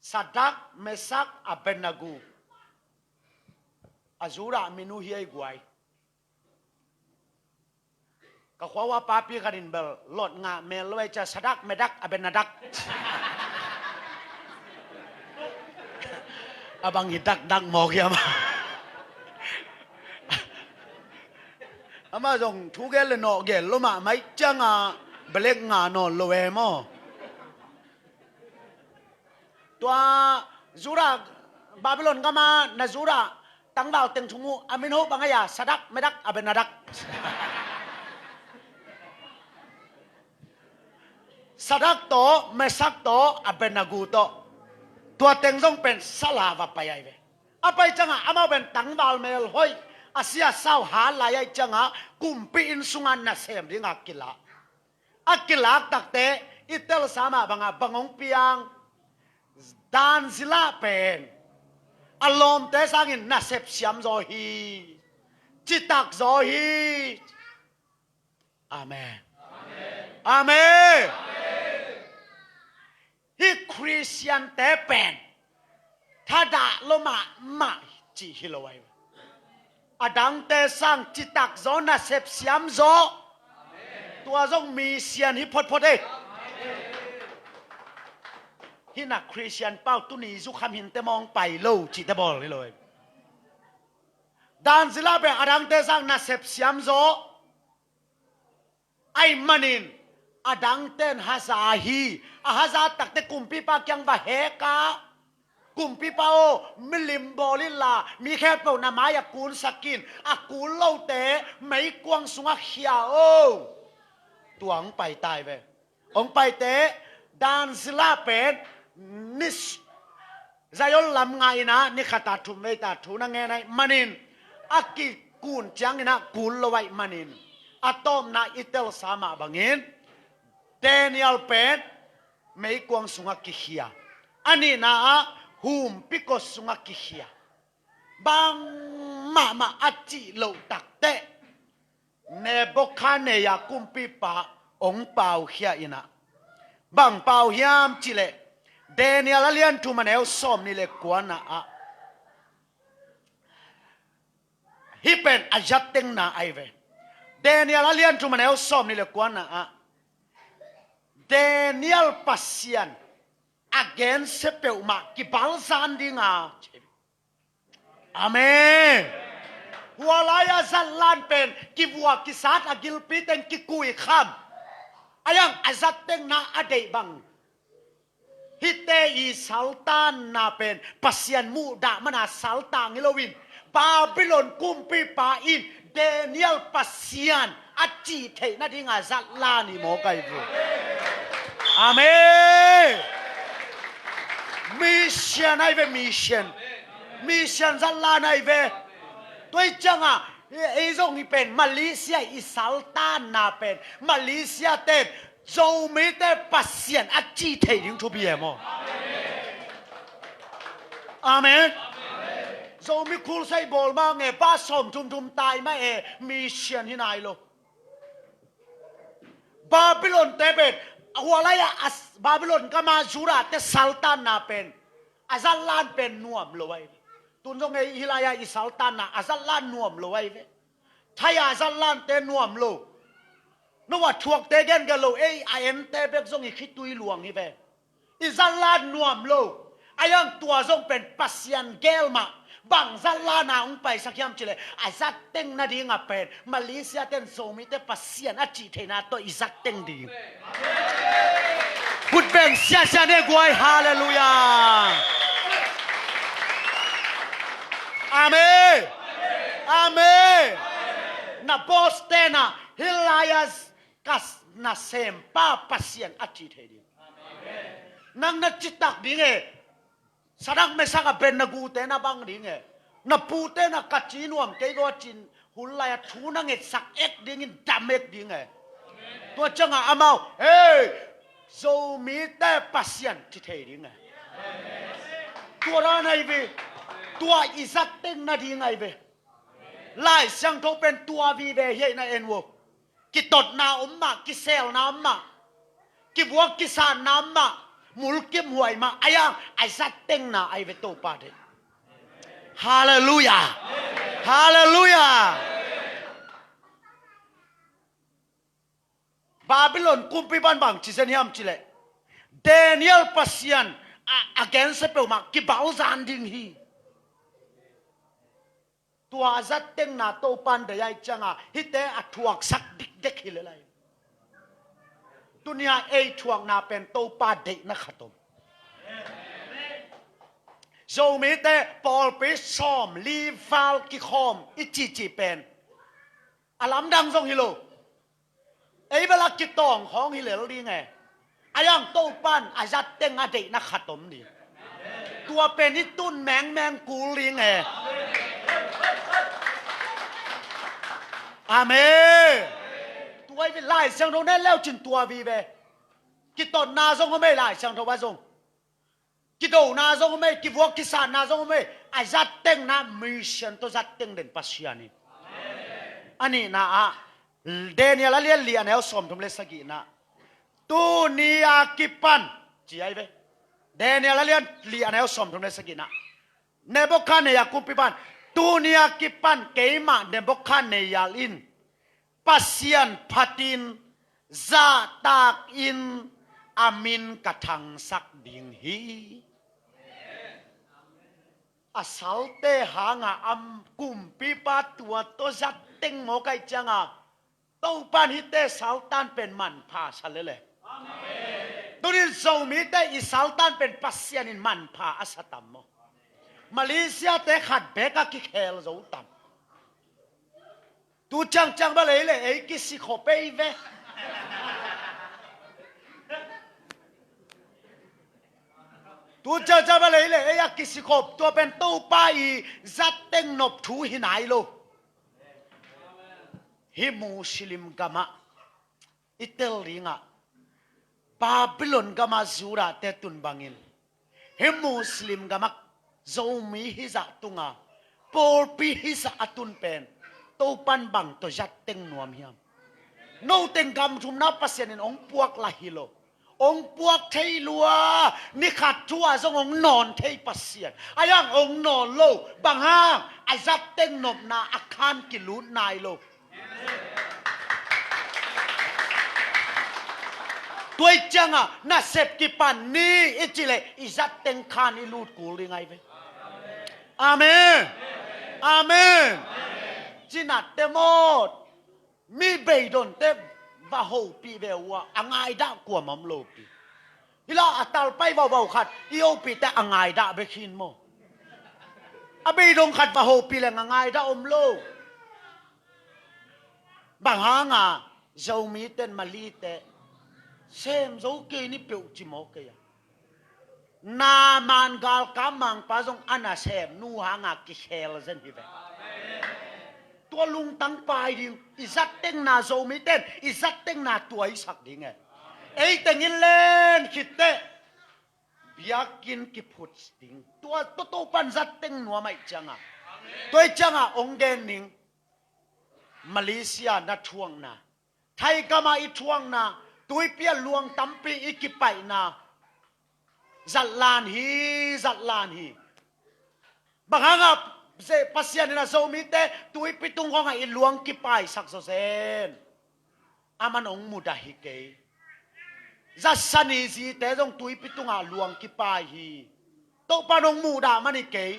Sadak, Mesak, Abednego. A Judah min uh hi ei guai. Ka khuaua papi khat in bel lot ngah mel lo ei cia Sadak, Medak, Abenadak. A bang hi dakdak mawk hiam? Amah zong thu gel le nawh gel lo mahmah ih ciangah belek ngah nawn lo e maw? Tua Judah, Babylon gama na Judah tangval teng thum uh a min hoh bang a hia? Sadak, Medak, Abenadak. Sadak tawh, Mesak tawh, Abednego tawh. Tua teng zong pen sala va pai ahi ve. A pai ciangah amau pen tangval melhoih a sia sau hat lai ahi ciangah kumpi inn sungah nasem dingah kilak. A kilak takte i telsa mah bangah bang hong piang? Dan zila pen a lawmte sangin nasep siam zaw hi. Citak zaw hi. Amen. Amen. Hih Khristiante pen thadah lo mahmah cih hi lo ahi. A dangte sang citak zaw, nasep siam zaw. Tua zong misian hi photphot ei. Hih na Khristian pau tuni zukham hinte mawng pai lo cihte bawl hi lo ahi. Dan zila pen a dangte sang nasep siam zaw. Ahih manin a dangten haza hi. A haza takte kumpipa kiang va hek a, kumpipa aw, milim bawl inla mi khempeuh na mai-ah kunsak in, a kun lote meikuang sungah khia o. Tua hong pai ta hi ve. Hong paite, dan zila pen ni Zion lam ngah in ah ni khat a thum vei ta thu na ngen ahih manin, a kikun ciangin ah kun lo ahih manin, a tawpna i telsa mah bangin Daniel pen meikuang sungah kikhia, a nihna ah humpikua sungah kikhia. Bangmahmah a cih loh takteh Nebuchadnezzar kumpipa hong paukhia in ah, bang pau hiam cihleh Daniel a lian thum a neu sawmnih le kuana ah, hih pen a yattengna ahi ve. Daniel a lian thum a neu sawmnih le kuana ah Daniel Pasian a gensia peuhmah kibalzan dinga. Amen. Hua lai-a zatlan pen kivua kisat a gilpi teng kikui kham. A yang a zattengna a deih bang. Hihte i saltanna pen Pasian muhdah mana saltang hi loin Babylon kumpipa in Daniel Pasian a cih theih nadinga zatlan hi mawk ahi ve. Amen. Mission ahi ve, mission. Mission zatlan ahi ve. Tua hi ciangah ei zong hi pen Malaysia i saltanna pen Malaysia ten Zomite Pasian a cih theih ding thupi e maw? Amen. Zomi khulsai bawl mah nge, pa sawm thum thum tai mah e, mission hi nai lo. Babylon te pen a hua lai-ah a Babylon gama Judah te saltanna pen a zatlan pen nuam lo ahi ve. Tun zong ei hih lai-ah i saltanna a zatlan nuam lo ahi ve. Thai-a zatlante nuam lo. No a thuakte gengen lo, ei a ente bek zong i khitui luang hi ve. I zatlan nuam lo. A yang tua zong pen Pasian gel mah. Bang zatlan a hong paisak hiam cihleh a zatteng nadinga pen Malaysia ten Zomite Pasian a cih theihna tawh i zatteng ding. Khut beng siasia ne guai, halleluiah. Amen. Amen. Na boss tenah hih lai-a ka nasempa Pasian a ci thei ding. Nang na citak ding e. Sadak, Mesak, Abednego te na bang ding e. Na pute na ka ci nuam kei go a cin hun lai a thu na ngetsak ek dingin dam ek ding e. Tua ciangah amau, hei, Zomite Pasian ci thei ding e. Tua dan ahi ve. Tua i zat teng nading ahi ve. Lai Siangtho pen tua vive hi na en vo. Kitotna om mah, kiselna om mah, kivuak kisanna om mah, mulkimhuai mah, a yang a zat tengna ahi ve Topa deih. Halleluiah. Halleluiah. Babylon kumpipan bang ci zen hiam cih leh, Daniel Pasian a, a gensia peuhmah kibawl zan ding hi. Tua a zat tengna Topan deih ahih ciangah hihte a thuaksak dikdek hi lel lai. Tuni-a ei thuakna pen Topa deihna khat om. Zomite pawlpi sawmli val kikhawm i cihcih pen a lamdang zong hi lo. Ei bel a kitawng khawng hi lel ding e. A yang Topan a zat teng a deihna khat om ding. Tua pen i tun mengmeng kul ding e. Amen. Tua i Lai Siangtho ne leu cin tua vive. Kitotna zong om ei, Lai Siangtho ah zong. Kidona zong om ei, kivuak kisanna zong om ei. A zat tengna, mission tawh zat teng den Pasian hi. A nihna ah, Daniel a lian li a neu sawmthum le sagihna. Tuni a kipan, ci ahi ve. Daniel a lian li a neu sawmthum le sagihna. Nebuchadnezzar kumpipan, tuni a kipan keimah Nebuchadnezzar in Pasian phatin zahtakin a min ka thangsak ding hi. A salte hangah a kumpipa tua tawh zat teng mawk ahih ciangah Topan hihte saltan pen manpha sa lele. Tunin Zomite i saltan pen Pasian in manpha a sa tam maw? Malaysia te khat bek a kikhel zo tam. Tu ciangciang bel ei le ei kisikhop ei ve. Tu ciangciang bel ei le ei a kisikhop, tua pen Topa i zat teng nop thu hi nai lo. Hih Muslim gamah i tel dingah Babylon gamah Judah te tun bangin hih Muslim gamah Zomi hizah tunga pawlpi hizah a tun pen Topan bang tawh zat teng nuam hiam? Noteng gam thumna Pasian in hong puak lah hi lo. Hong puak thei lua, ni khat thu ah zong hong nawn thei Pasian. A yang hong nawn lo, bang hang, a zat teng nopna a khan kilut nai lo. Tua i ciangah nasep kipan ni i cih leh i zat teng khan i lut kul ding ahi ve. Amen. Amen. Cinat te mawt. Mi beidon te va hopih ve uh a, a ngaidah kuamah om lopi. Hi lah a talpai vauvau khat i hopih te a ngaidah bek hin maw? A beidon khat va hopih leng a ngaidah om lo. Bang hanga Zomi ten Malay te sem zo kei ni peuh ci maw kei a? Naaman galkap mangpa zong a nasem nu hanga kikhel zen hi ve. Tua lungtang pai ding, i zat tengna Zomi ten i zat tengna tua i sak ding e. Ei tengin len khit teh biakinn kiphut ding. Tua, tua Topan zat teng nuam ahih cianga, tua ahih cianga hong gen ning. Malaysia na thuakna, Thai kamah i thuakna, tuipi ah luang tampi i kipaihna, zatlan hi, zatlan hi. Bang hangah Pasian in a Zomite tuipi tung khawngah i luang kipaisak zawzen? Aman hong mudah hi kei. Zasani zite zong tuipi tungah luang kipai hi. Topan hong muhdah man hi kei.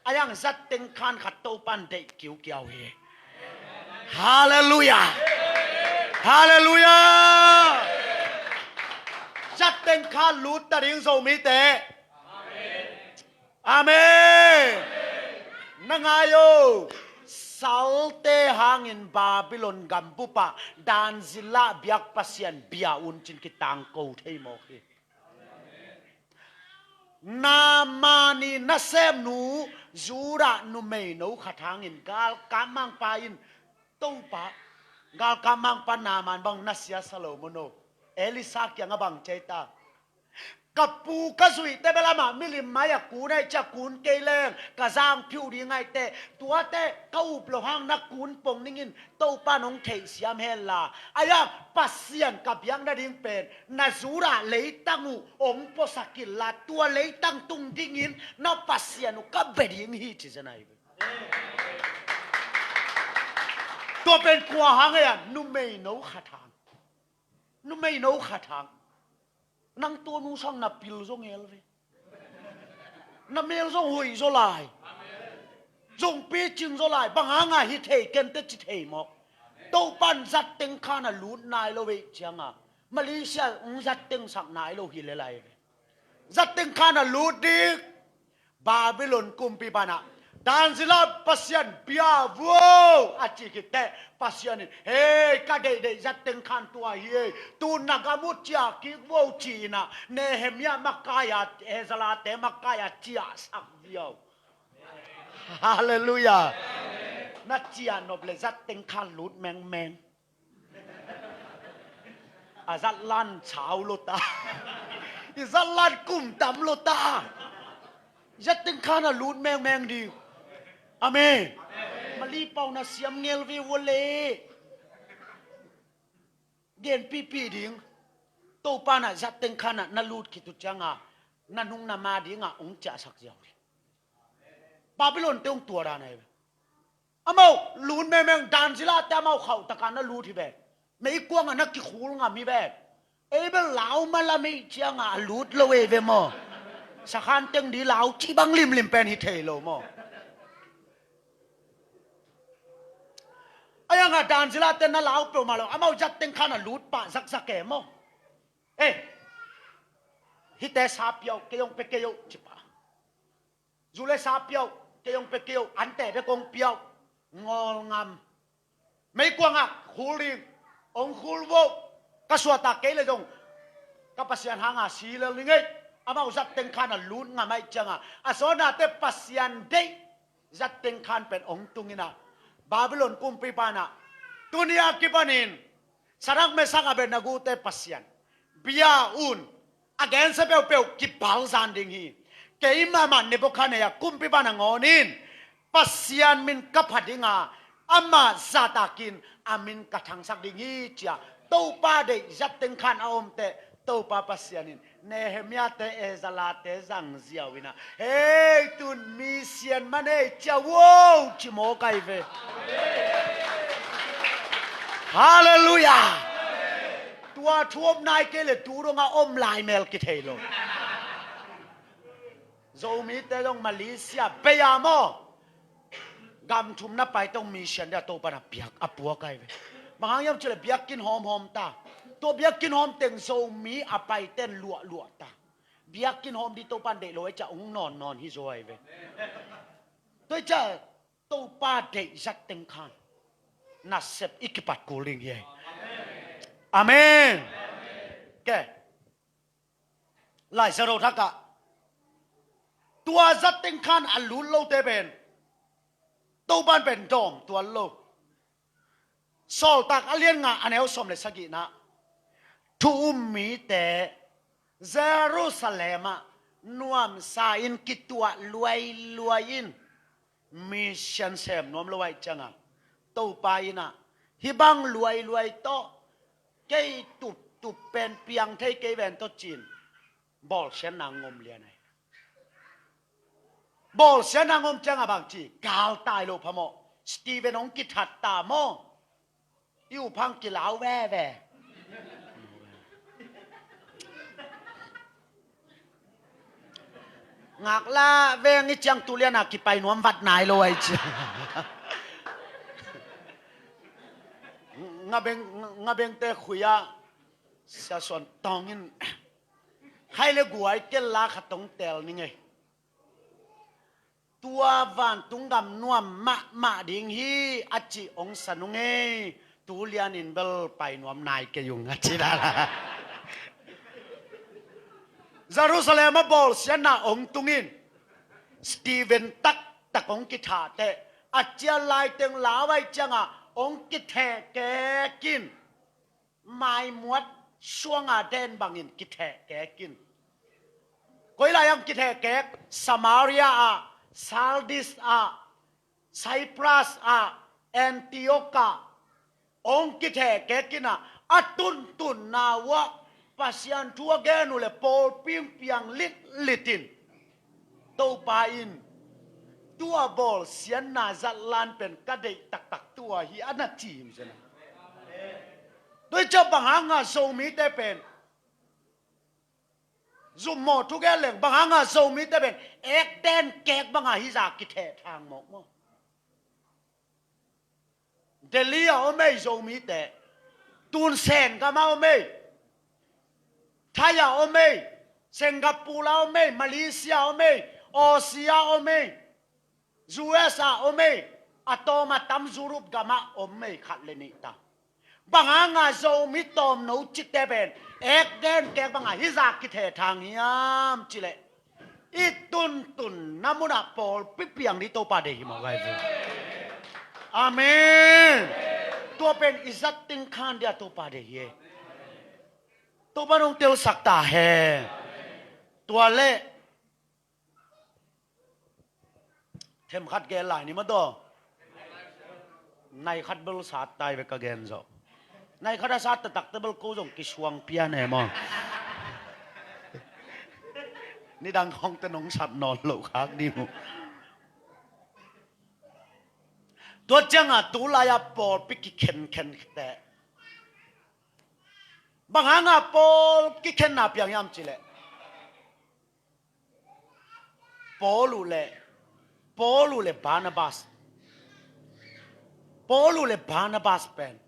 A yang zat teng khan khat Topan deih kiukiau hi. Halleluiah. Halleluiah. Zat teng khan lut ta ding Zomite. Amen. Na ngai o. Salte hangin Babylon gambup ah Daniel biak Pasian bia un cin kitangko thei mawk hi. Naman i nasemnu Judah numeino khat hangin galkap mangpa in, Topa, galkap mangpa Naman bang na siasa lo maw no? Elisa kiangah bang ci ta? Ka pu ka zuihte bel amah milim mai-ah kun ahih ciang kun kei leng ka zang phiu ding ahih teh, tuate ka up loh hang na kun pong ning in, Topa nong theihsiam hen la. Ahi hang Pasian ka biak nading pen na Judah leitang uh hong puasak inla, tua leitang tung dingin na Pasian uh ka bia ding hi ci zen ahi ve. Tua pen kua hang ei a? Numeino khat hang. Numeino khat hang. Nang tua nu sang na pil zaw ngel ve. Na mel zong hoih zaw lai. Zong picing zaw lai. Bang hanga hi thei ken teh ci thei mawk. Topan zat teng khan a lut nai lo ve cianga Malaysia hong zat tengsak nai lo hi le lai ve. Zat teng khan a lut ding. Babylon kumpi panah Daniel Pasian bia vo a ci khit teh Pasian in, hei, ka deihdeih zat teng khan tua hi ei, tu na gam uh ciah kik vo ci-inah Nehemiah makai-a, Ezra-te makai-a ciahsak ziau. Halleluiah. Na ciah nop le zat teng khan lut mengmeng. A zat lan chau lo ta. I zat lan kum tam lo ta. Zat teng khan a lut mengmeng ding. Amen. Mali pau na siam ngel ve ua le. Gen pipi ding. Topa na zat teng khan a na lut khit uh cianga na nung na ma dinga hong ciahsak ziau ding. Babylon te hong tua dan ahi ve. Amau lut mengmeng, Daniel-te amau khauh taka na lut hi ve. Meikuangah na kikhul ngam hi ve. Ei bel lau malam ei ciangah a lut lo ei ve maw? Sakhan teng di lau cih bang limlim pen hi thei lo maw? Ahi hangah Daniel-te na lau peuhmah lo, amau zat teng khan a lut pah zakzak e maw? Eh, hihte sa pia uh, kei hong pia kei uh ci pah. Zu le sa pia uh, kei hong pia kei uh, anteh bek hong pia uh. Ngawl ngam. Meikuangah khul ding, hong khul vo. Ka suahtak kei le zong ka Pasian hanga si lel ding ei. Amau zat teng khan a lut ngam ahih cianga a sawnate Pasian deih zat teng khan pen hong tung inah Babylon kumpipa inah tuni a kipanin Sadrak, Mesak, Abednego-te Pasian bia un. A gensia peuhpeuh kipalzan ding hi. Keimah mah Nebuchadnezzar kumpipa nangawn in Pasian min ka pha dinga, amah zahtakin a min ka thangsak ding hi, ci-a Topa deih zat teng khan a omteh Topa Pasian in Nehemiah-te, Ezra-te zang ziau inah, hei, tun mi sian man ei, ci-a, wow, ci mawk ahi ve. Halleluiah. Tua thu om nai kei le tu dongah om lai mel kithei lo. Zomite zong Malaysia bei-a maw, gam thum na pai tong mission dia Topan a piak a puak ahi ve. Bang hang hiam cih leh biakinn hawmhawm ta. Tua biakinn hawm teng Zomi a paiten luahluah ta. Biakinn hawm di Topan deih lo ahih ciah hong nawnnawn hi zaw ahi ve. Tua ahih ciah Topa deih zat teng khan nasep i kipat kul ding hi. Amen. Ke, Lai Siangtho thakah tua zat teng khan a lut lote pen Topan pen dawm tuan lo. Sawltak a lian nga a neu sawm le sagihna, thu um mite Jerusalem ah nuamsa in kituah luailuai in, mission sem nuam lo ahih cianga Topa inah hih bang luailuai tawh kei tuptup pen piang thei kei ven tawh ci-in bawlsiatna ngom lian ahi. Bawlsiatna ngom cianga bang ci, galtai lo phamawh. Stephen hong kithat ta maw? I uphang kilau veve. Ngaklah veng i ciang tuliana kipai nuam vat nai lo ahi ci. Ngabeng, ngabengte khuia Sia Suan Tawng in khai le guai kel la khat tong tel ning ei. tua vantung gam nuam mahmah ding hi a cih hong sa nung ei, tu lianin bel pai nuam nai kei ung a ci lala. Jerusalem a bawlsiatna hong tungin Stephen taktak hong kithah teh, a cial laiteng lau ahih ciangah hong kitheh kekin, maimuat suanga den bangin kitheh kekin. Koi lai ang kitheh kek? Samaria ah, Sardis ah, Cyprus ah, Antioch ah, hong kitheh kekin ah, a tuntunna uah Pasian thu a gen uh le pawlpi piang litlitin, Topa in tua bawlsiatna zatlan pen ka deih taktak tua hi a na ci hi. Tua hi ciah bang hanga Zomite pen zumhmawh thugen leng, bang hanga Zomite pen ekden kek banga hih zah kitheh thang mawkmaw. Delhi a om ei Zomite, tun Sen gam a om ei, Thai a om ei, Singapore a om ei, Malaysia a om ei, Aussie a om ei, U S a om ei, a tawm a tam Europe gamah om ei, khat le nih ta. Bang hanga Zomi tawmno cite pen ekden kek banga hih zah kitheh thang hiam cileh, i tuntunna munah pawlpi piang ding Topa deih hi mawk ahi ve. Amen. Tua pen i zat ding khan dia Topa deih hi. Topa nong telsak ta hen. Tua leh themkhat gel lai ni mataw. Nai khat bel sat tai ve ka gen zawh. Nai khat a sat taktakte bel ko zong kisuang pian e maw. Nidang khawngte nong sap nawn loh khak ding uh. Tua cianga tulai-a pawlpi kikhenkhen teh, bang hanga pawl kikhenna piang hiam cileh, Paul uh le, Paul uh le Barnabas, Paul uh le Barnabas pen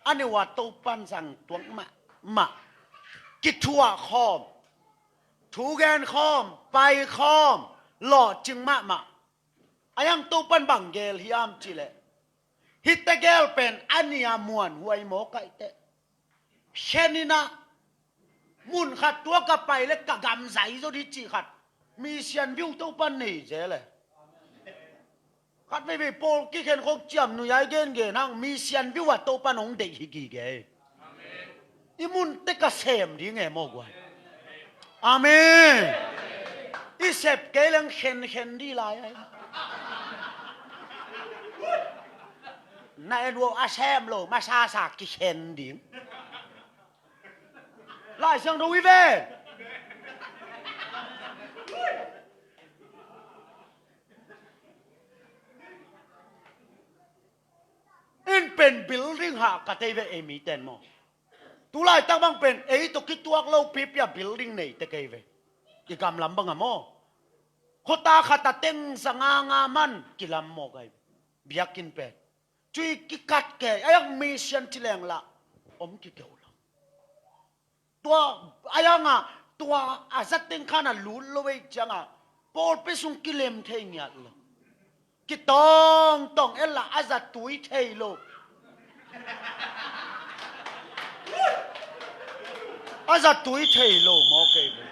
a neu a Topan zang tuak mahmah, kithuah khawm, thugen khawm, pai khawm, lawhcing mahmah. A yang Topan bang gel hiam cileh, hihte gel pen a nia muanhuai mawk ahi teh, kheninah mun khat tua ka pai le ka gam zai zaw dih cih khat mission view Topan nei zel e. Khat veivei pawl kikhen khawng ciamnuih ai gengen hang mission view a Topan hong deih hi gige. I munte ka sem ding e maw guai. Amen. I sep kei leng khenkhen dih lai ai. Na en uh a sem lo masasa kikhen ding. Lai Siangtho i ve. In pen building hah ka tei ve ei miten maw. Tulaitak bang pen ei tawh kituak lo pipia building nei te kei ve. I gamlam banga maw. Khuata khat a teng zanga nga man kilam maw kai ve. Biakinn pen cui kikat kei a yak mission ci leng lah om kikeu lo. Tua a yanga tua a zateng khan a lut lo ei cianga pawlpi sung kilem thei ngiat lo. Kitawngtawng ella a zatui thei lo. A zatui thei lo maw kei ve.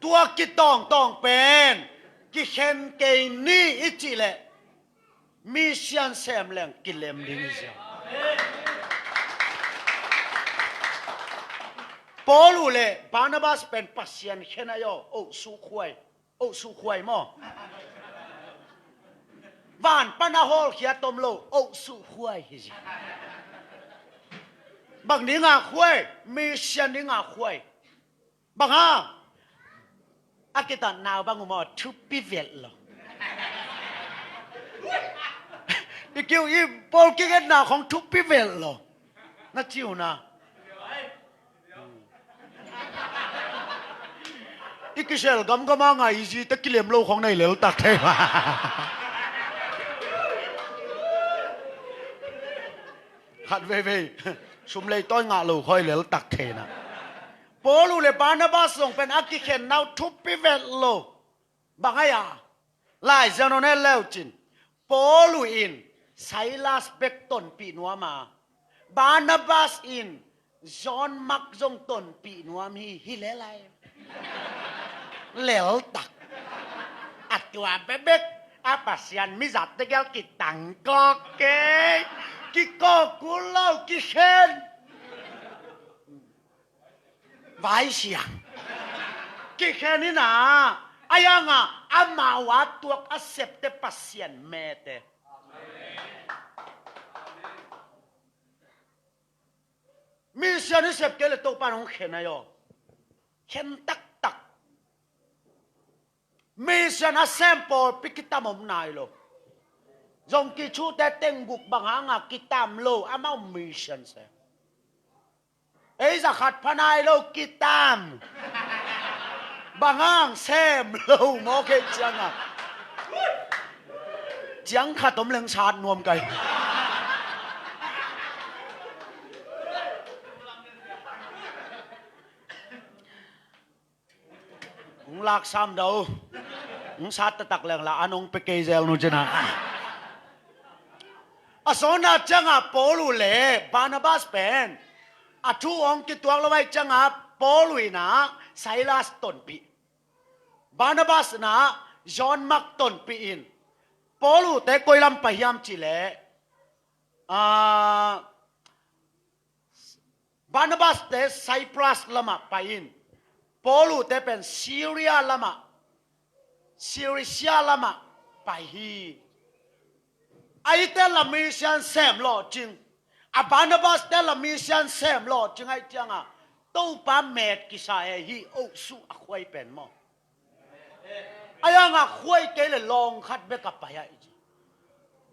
Tua kitawngtawng pen kikhen kei ni i cih leh mission sem leng kilem ding hi sia. Paul uh le Barnabas pen Pasian khen ahi aw, oh sukhuai, oh sukhuai maw. Van pana hawlkhia tom lo, oh sukhuai hi sia. Bang dinga khuai, mission dinga khuai. Bang hang a kitat nau bang uh maw thupi velh lo. I kiu i pawl kigetna khawng thupi velh lo. Na ciu na i kisel gamgam a ngai i zite kilem lo khawng nei leltak thei. Khat veivei sum lei tawi ngah lo khawng leltak thei na. Paul uh le Barnabas zong pen a kikhenna uh thupi vet lo. Bang ai-a, Lai Zion hon en leucin, Paul uh in Silas bek tonpih nuam a, Barnabas in John Mark zong tonpih nuam hi, hi lel ai. Leltak. A tua bekbek a Pasian mizat tegel kitangkawk kei. Kikawk kul lo, kikhen. Vaisiang. Kikhen ina, a yanga, amau a tuak a septe Pasian mete. Mission i sep kei le Topa in hong khen ai aw. Khen taktak. Mission a sem pawlpi kitam om nai lo. Zong kithute teng guk bang hanga kitam lo, amau mission sem. Ei zakhat pha nai lo kitam. Bang hang sem lo maw kei cianga. Ciang khat om leng sat nuam kai. Hong lak sam do. Hong sat taktak leng la an hong pe kei zel nu cina. A sawna cianga Paul uh le Barnabas pen a thu hong kituak lo ai cianga Paul uh ina Silas tonpih. Barnabas ina John Mark tonpih in. Paul uh te koi lam pai hiam cih leh, ah, Barnabas te Cyprus lamah pai in, Paul uh te pen Syria lamah, Cilicia lamah pai hi. Aite la mission sem lawhcing, a Barnabas te la mission sem lawhcing ai cianga, Topa met kisa e hi, oh suh a khuai pen maw. A yanga khuai kei le lawng khat bek a pai a i ci.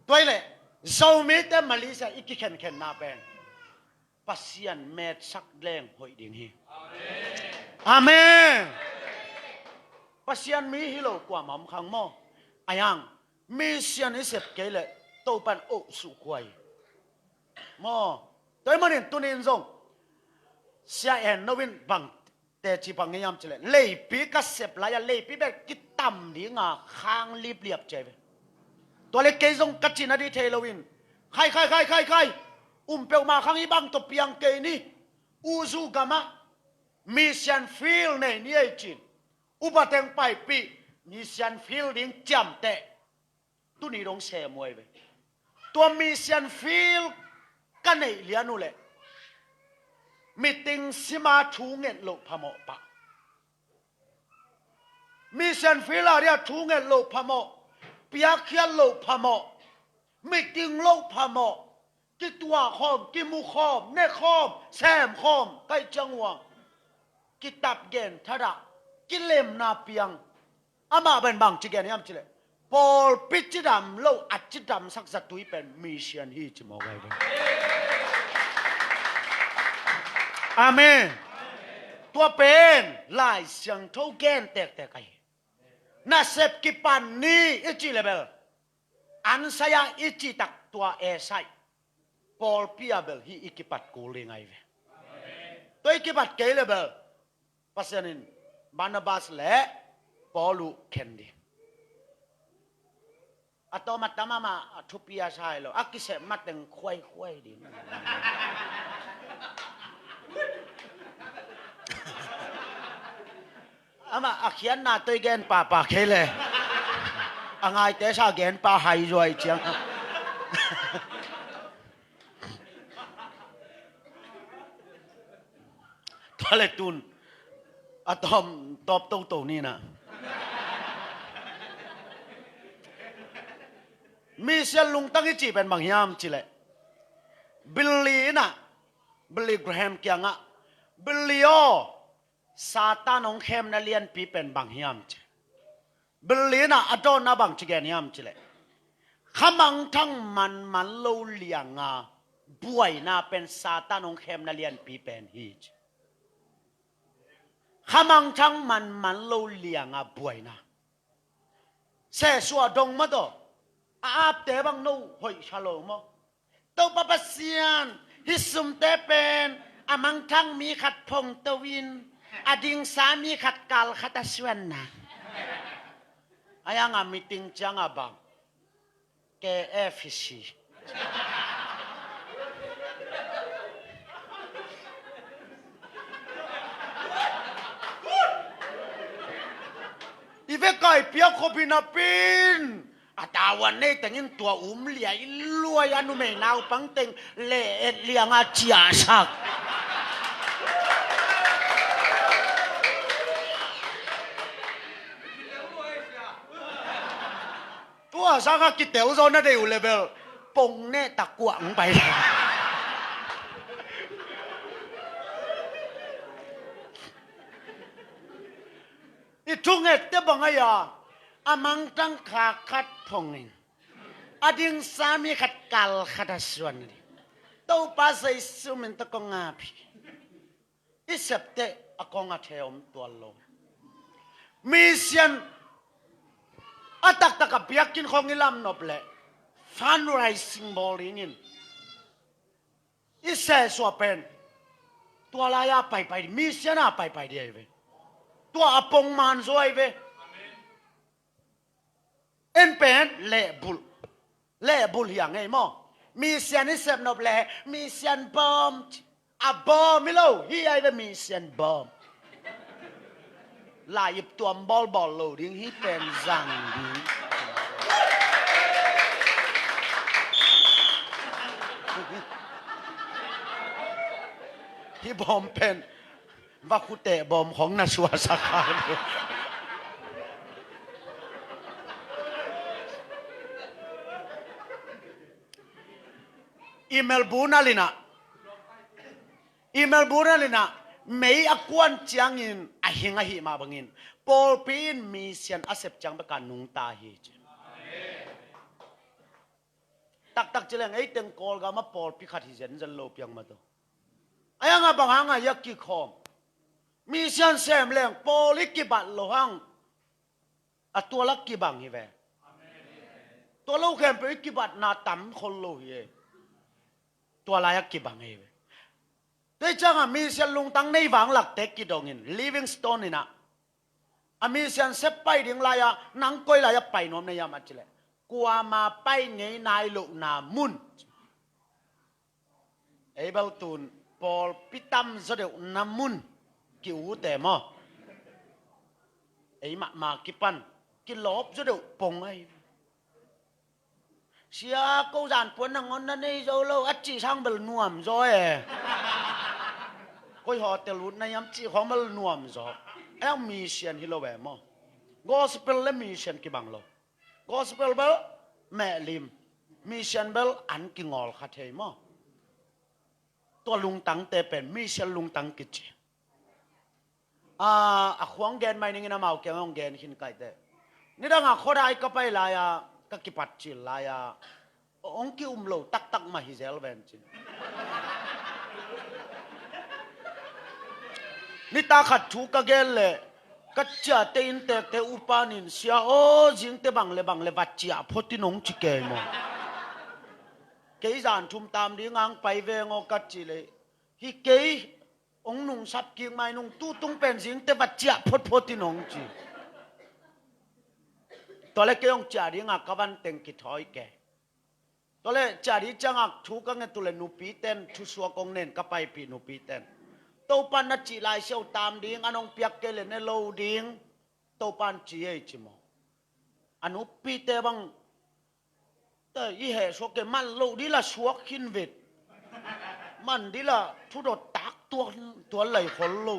Tua i le, Zomite Malaysia i kikhenkhenna pen Pasian metsak leng hoih ding hi. Amen. Pasian mi hi lo kuamah om khang maw. A yang mission i sep kei le Topan oh suh khuai maw. Tua i manin tunin zong Sia En No in bang teci bang ngei hiam cileh, leipi ka sep lai-a leipi bel kitam dinga khang lipliap cia ve. Tua le kei zong ka cina dih thei loin, khai khai khai khai khai, um peuhmah khang i bang tawh piang kei ni. Uzu gamah mission field nei ni ei cin. Upa teng paipih mission field ding ciamteh. Tuni dong sem uh ai ve. Tua mission field ka neih lian uh leh meeting sima thu nget loh phamawh pah. Mission field a dia thu nget loh phamawh, piakkhiat loh phamawh, meeting loh phamawh, kituah khawm, kimu khawm, ne khawm, sem khawm, kaih ciang uh a kitap gen thadah, kilemna piang. Amah pen bangci gen hiam cileh, pawlpi cidam lo a cidamsak zatui pen mission hi ci mawk ai ve. Amen. Tua pen Lai Siangtho gen tektek ahi. Nasep kipan ni i cih le bel, an sai-a i cihtak tua e sai, pawlpi a bel hi i kipat kul ding ai ve. Tua i kipat kei le bel Pasian in Barnabas le Paul uh khen ding. A tawm a tam amah a thupi a sai lo, a kiseh mateng khuaikhuai ding. Amah a khiatna toi gen pahpah kei le, a ngaite sa gen pah hai zuai ciang. Tua le tun a tawm tawp toto nina. Mission lungtang i cih pen bang hiam cileh, Billy inah, Billy Graham kiangah, Billy aw, Satan hong khemna lianpi pen bang hiam ci. Billy inah a dawnna bangci gen hiam cileh, khamangthang manman lo lianga buaina pen Satan hong khemna lianpi pen hi ci. Khamangthang manman lo lianga buaina. Sehsuah dong mataw, a apte bang no hoih sa lo maw. Topa Pasian, hih sumte pen a mangthang mi khat phongto in, A dingsa mi khat kal khat a suanna. A yanga meeting cianga bang. K F C. I ve kai piak khop hi napi in. A tavuan nei tengin tua um lia i luai a numei naupang teng le et lianga ciahsak. Tua sanga kitel zaw na dei uh le bel pong neh tak kuah hong pai. I thungette bang a ia a mangtang kha khat phongin a dingsa mi khat kal khat a suan ding. Topa Jesu min tawh kong ap hi. I septe a kong a the om tual lo. Mission a taktak a biakinn khong i lamnop leh fundraising bawl dingin i sehsuah pen tua lai-a paipai ding, mission a paipai ding ahi ve. Tua a pongman zaw ahi ve. En pen lehbulh. Lehbulh hi a ngei maw? Mission i sepnop leh mission bawm. A bawm hi lo hi ahi ve, mission bawm. Lai-ip tuam bawlbawl lo ding hi pen zang ding. Hi bawm pen vakhuteh bawm khong na suahsak kha. I Melbourne a linah, i Melbourne a linah mei a kuan ciangin a hing ahih mah bangin pawlpi in mission a sep ciang beka nungta hi ci. Taktak ci leng ei teng Kawlgam a pawlpi khat hi zenzen lo piang mah tawh. A yanga bang hanga ia kikhawm. Mission sem leng pawl i kibat lo hang. A tua lak kibang hi ve. Tua lo khempeuh i kibatna tam khol lo hi e. Tua lai a kibang hi ve. Tei cianga mission lungtang nei vang lakte kidongin Livingstone inah a mission sep pai ding lai-a nang koi lai-a pai nuam na hiam a cileh kuama pai ngei nai lohna mun. Ei bel tun pawlpi tam zaw deuh na mun ki-ute maw? Ei mahmah kipan kilawp zaw deuh pong ahi. Sia ko zan puan nangawn na nei zo lo a cih sang bel nuam zaw e. Koi hotel ut na hiam cih khawng bel nuam zaw. Ei mission hi lo e maw? Gospel le mission kibang lo. Gospel bel mehlim, mission bel an kingawl kha thei maw? Tua lungtangte pen mission lungtang kici. A, a khuang gen mai ningin amau kiang hong gen khin kaite. Nidanga khuadai ka pai lai-a ka kipat cil lai-a hong ki-um lo taktak mah hi zel ven cin. Nitak khat thu ka gen leh ka ciahte inntekte upanin sia aw zingte bang le bang le va ciah phot in hong ci kei maw? Kei zan thum tam ding ang pai veng aw ka ci leh hi kei hong nungsap kik mai nung tutung pen zingte va ciah photphot in hong ci. Tua le kei hong ciah dinga ka van teng kithawi kei. Tua le ciah ding ciangak thu ka nget uh le nupiten thusuak hong nen ka paipih nupiten. Topan na cih lai siau tam ding an hong piak kei le ne lo ding. Topan ci ei ci maw? A nupite bang i hehsuak kei man loh dila suak khin vet. Man dila thudot tak tuak tual lai khol lo.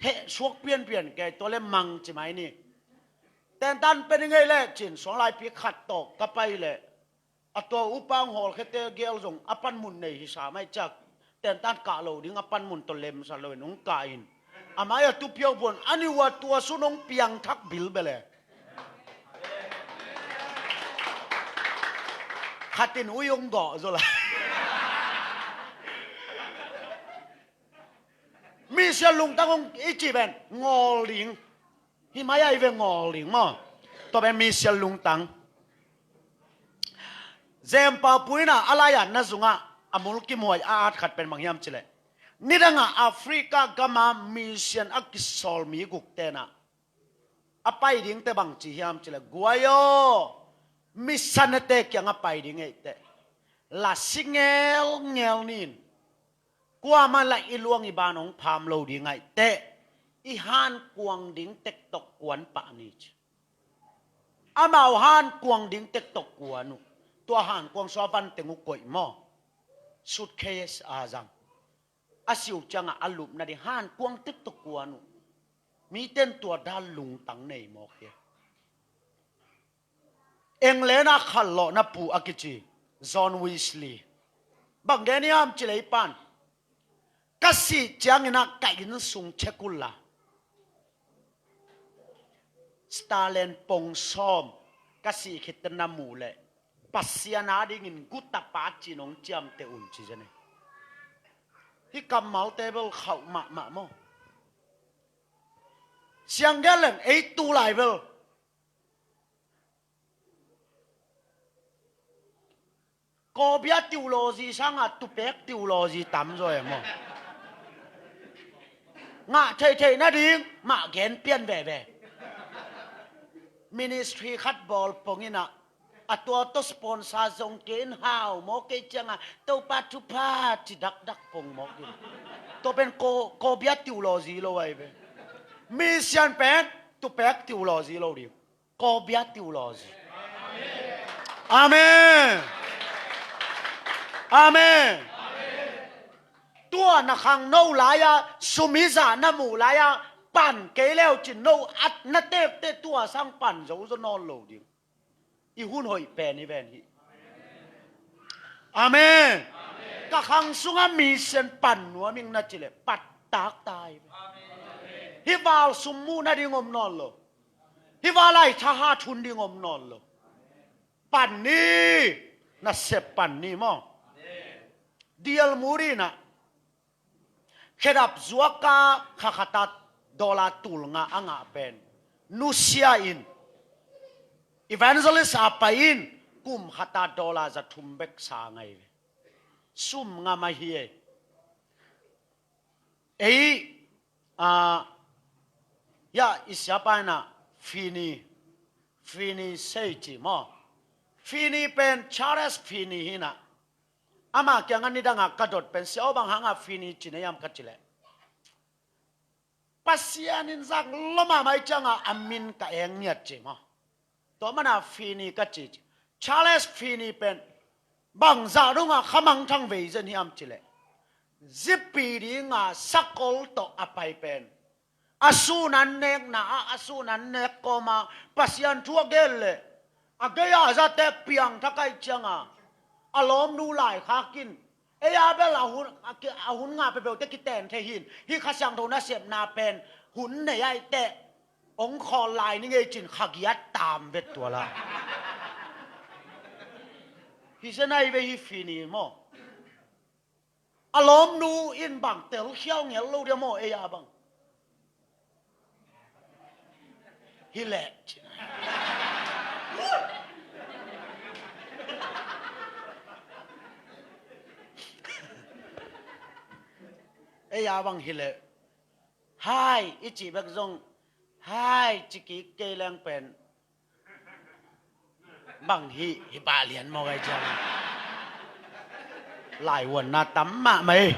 Hehsuak pianpian kei tua le mang ci mai ni. Tentan pe ni ngei le cin suang laipi khat tawh ka pai le. A tua upa hong hawlkhete gel zong a panmun nei hisa mai ciak. Tentan kah lo ding a panmun tawh lemsa loin hong kah in. A mai a tupiau buan a ni ua tua sun hong piangthak bilbele. Khatin ui hong gawh zaw lai. Mission lungtang hong i ci ven ngawl ding. Hi mai a i ve ngawl ding maw? Tua pen mission lungtang. Zempau puina a lai-a na zungah a mul kimuai a at khat pen bang hiam cileh. Nidangah Africa gama mission a kisawl mi guk tenah a pai dingte bang ci hiam cileh, guai aw, missionate kiangah pai ding eite, la si ngelngel nin, kuamah la i luang i ban hong pham lo ding aite, i hankuang ding tektok kuan pah ni ci. Amau hankuang ding tektok kuan uh. Tua hankuang sua vanteng uh koih maw, suitcase a zang. A siu ciangah a lupna ding hankuang tektok kuan uh. Miten tua dan lungtang nei mawk hi. England a khanlawhna pu a kici John Wesley bang gen hiam cileh, i pan, ka sih cianginah ka inn sung check unla, talent pong sawm ka sih khit teh na muh leh Pasian adingin gutapa ci-in hong ciamteh un ci zen hi. Hih kammalte bel khauh mahmah maw. Siang gen leng ei tu lai bel Kawbia theology sangah tupek theology tamzaw e maw. Ngah theihtheih nading mah gen pian veve. Ministry khat bawl pong inah a tua tawh sponsor zong kei in hau maw, kei ciangah Topa thupha ci dakdak pong mawk in. Tua pen Kaw-, Kawbia theology lo ahi ve. Mission pen tupek theology lo ding. Kawbia theology. Amen. Amen. Tua na khangno lai-a, sum i zah na muh lai-a pan kei leu cin no at na tekte tua sang pan zozo nawn lo ding. I hun hoih pen i ven hi. Amen. Ka khang sungah mission pan nuam ing na cileh pat taktak hi. Hih val sum muh nading om nawn lo. Hih val ai thahat hun ding om nawn lo. Pan ni, nasep pan ni maw. Dial muri na khedap zuaka kha khata dollar tul nga a ngah pen nusia in evangelist a pai in kum khata dollar za thum bek sa ngai ve. Sum ngam ahi e. Ei, a, ya, i siapa inah Finney, Finney sei ci maw. Finney pen Charles Finney hinah. Amah kiangah nidangah ka dot pen, sia aw, bang hangah Finney ci na hiam ka cileh, Pasian in zak lua mahmah i ciangah a min ka eng ngiat ci maw. Tua mana Finney ka ci ci. Charles Finney pen bangzah dongah khamangthang vei zen hiam cileh, zipi dinga sakol tawh a pai pen a sun an nekna ah, a sun an nek kawma Pasian thu a gen leh a gei-a zate piangthak ahih cianga a lawmnu laikhak in, ei a bel a hun, a ki-, a hun ngah peuhpeuhte kiten thei hin, hih Kha Siangtho nasepna pen hun nei ahih teh hong khawl lai ni ngei cin kha giat tam vet tuala. Hi zen ahi ve hih Finney maw. A lawmnu in bang telkhial ngel lo dia maw, ei a bang. Hi leh. Ei a bang hi leh. Hai, i cih bek zong, hai, ci kik kei leng pen bang hi, hi pah lian maw gai ciang. Laivuanna tam mahmah hi.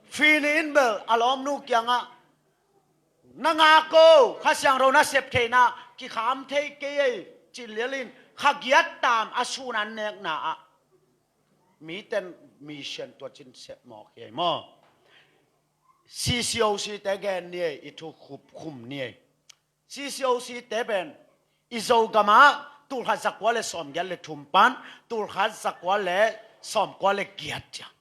Finney in bel a lawmnu kiangah, na ngak o, Kha Siangtho nasep theihna kikham thei kei ei, cin lialin kha giat tam a sun an nekna ah miten mission tua cin sep mawk hi ei maw. C C O C te gen ni ei, i thu khup khum ni ei. C C O C te pen i Zogamah tulkhat zakua le sawmgiat le thum pan tulkhat zakua le sawmkua le giat ciang.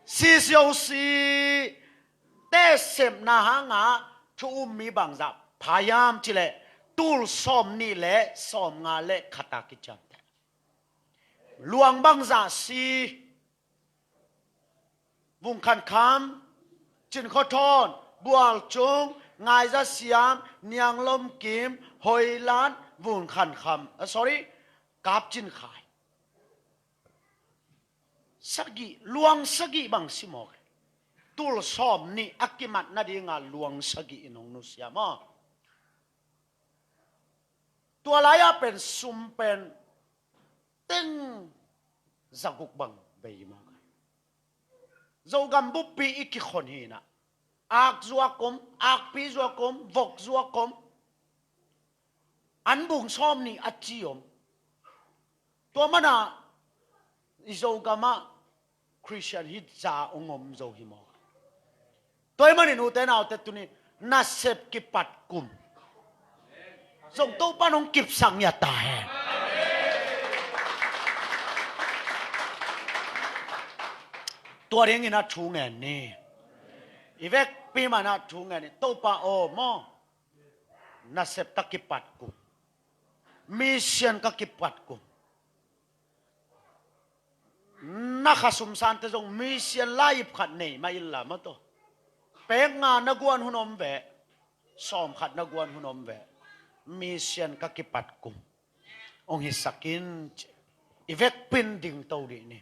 C C O C te sepna hangah thu um mi bangzah pha hiam cileh tul sawmnih le sawmnga le khat a kiciamteh. Luang bangzah si, Vung Khan Kham, Cin Khaw Thawn, Bual Cung, Ngai Za Siam, Niang Lom Kim, Hoi Lan, Vung Khan Kham, ah, sorry, Kap Cin Khai. sagih, luang sagih bang si mawk. Tul sawm nih a kimat nadinga luang sagih in hong nusia maw. Tua lai-ah pen sum pen teng zaguk bang bei maw. Zogam buppi i kikhon hi na. Ak zuak om, akpi zuak om, vok zuak om. An bung sawm nih a ci om. Tua mana i Zogamah Christian hih za ong om zo hi maw. Tua ahih manin ute naute tuni nasep kipat kum zong Topan hong kipsak ngiat ta hen. Tua dingin a thu ngen ni. I vekpi mana thu ngen ni. Topa aw maw. Nasep ka kipat kum. Mission ka kipat kum. Na khasum sante zong mission laip khat nei mah illa maw taw. Pek nga na guan hun om ve. Sawm khat na guan hun om ve. Mission ka kipat kum. Ong hisak in ci. I vekpin ding to dih ni.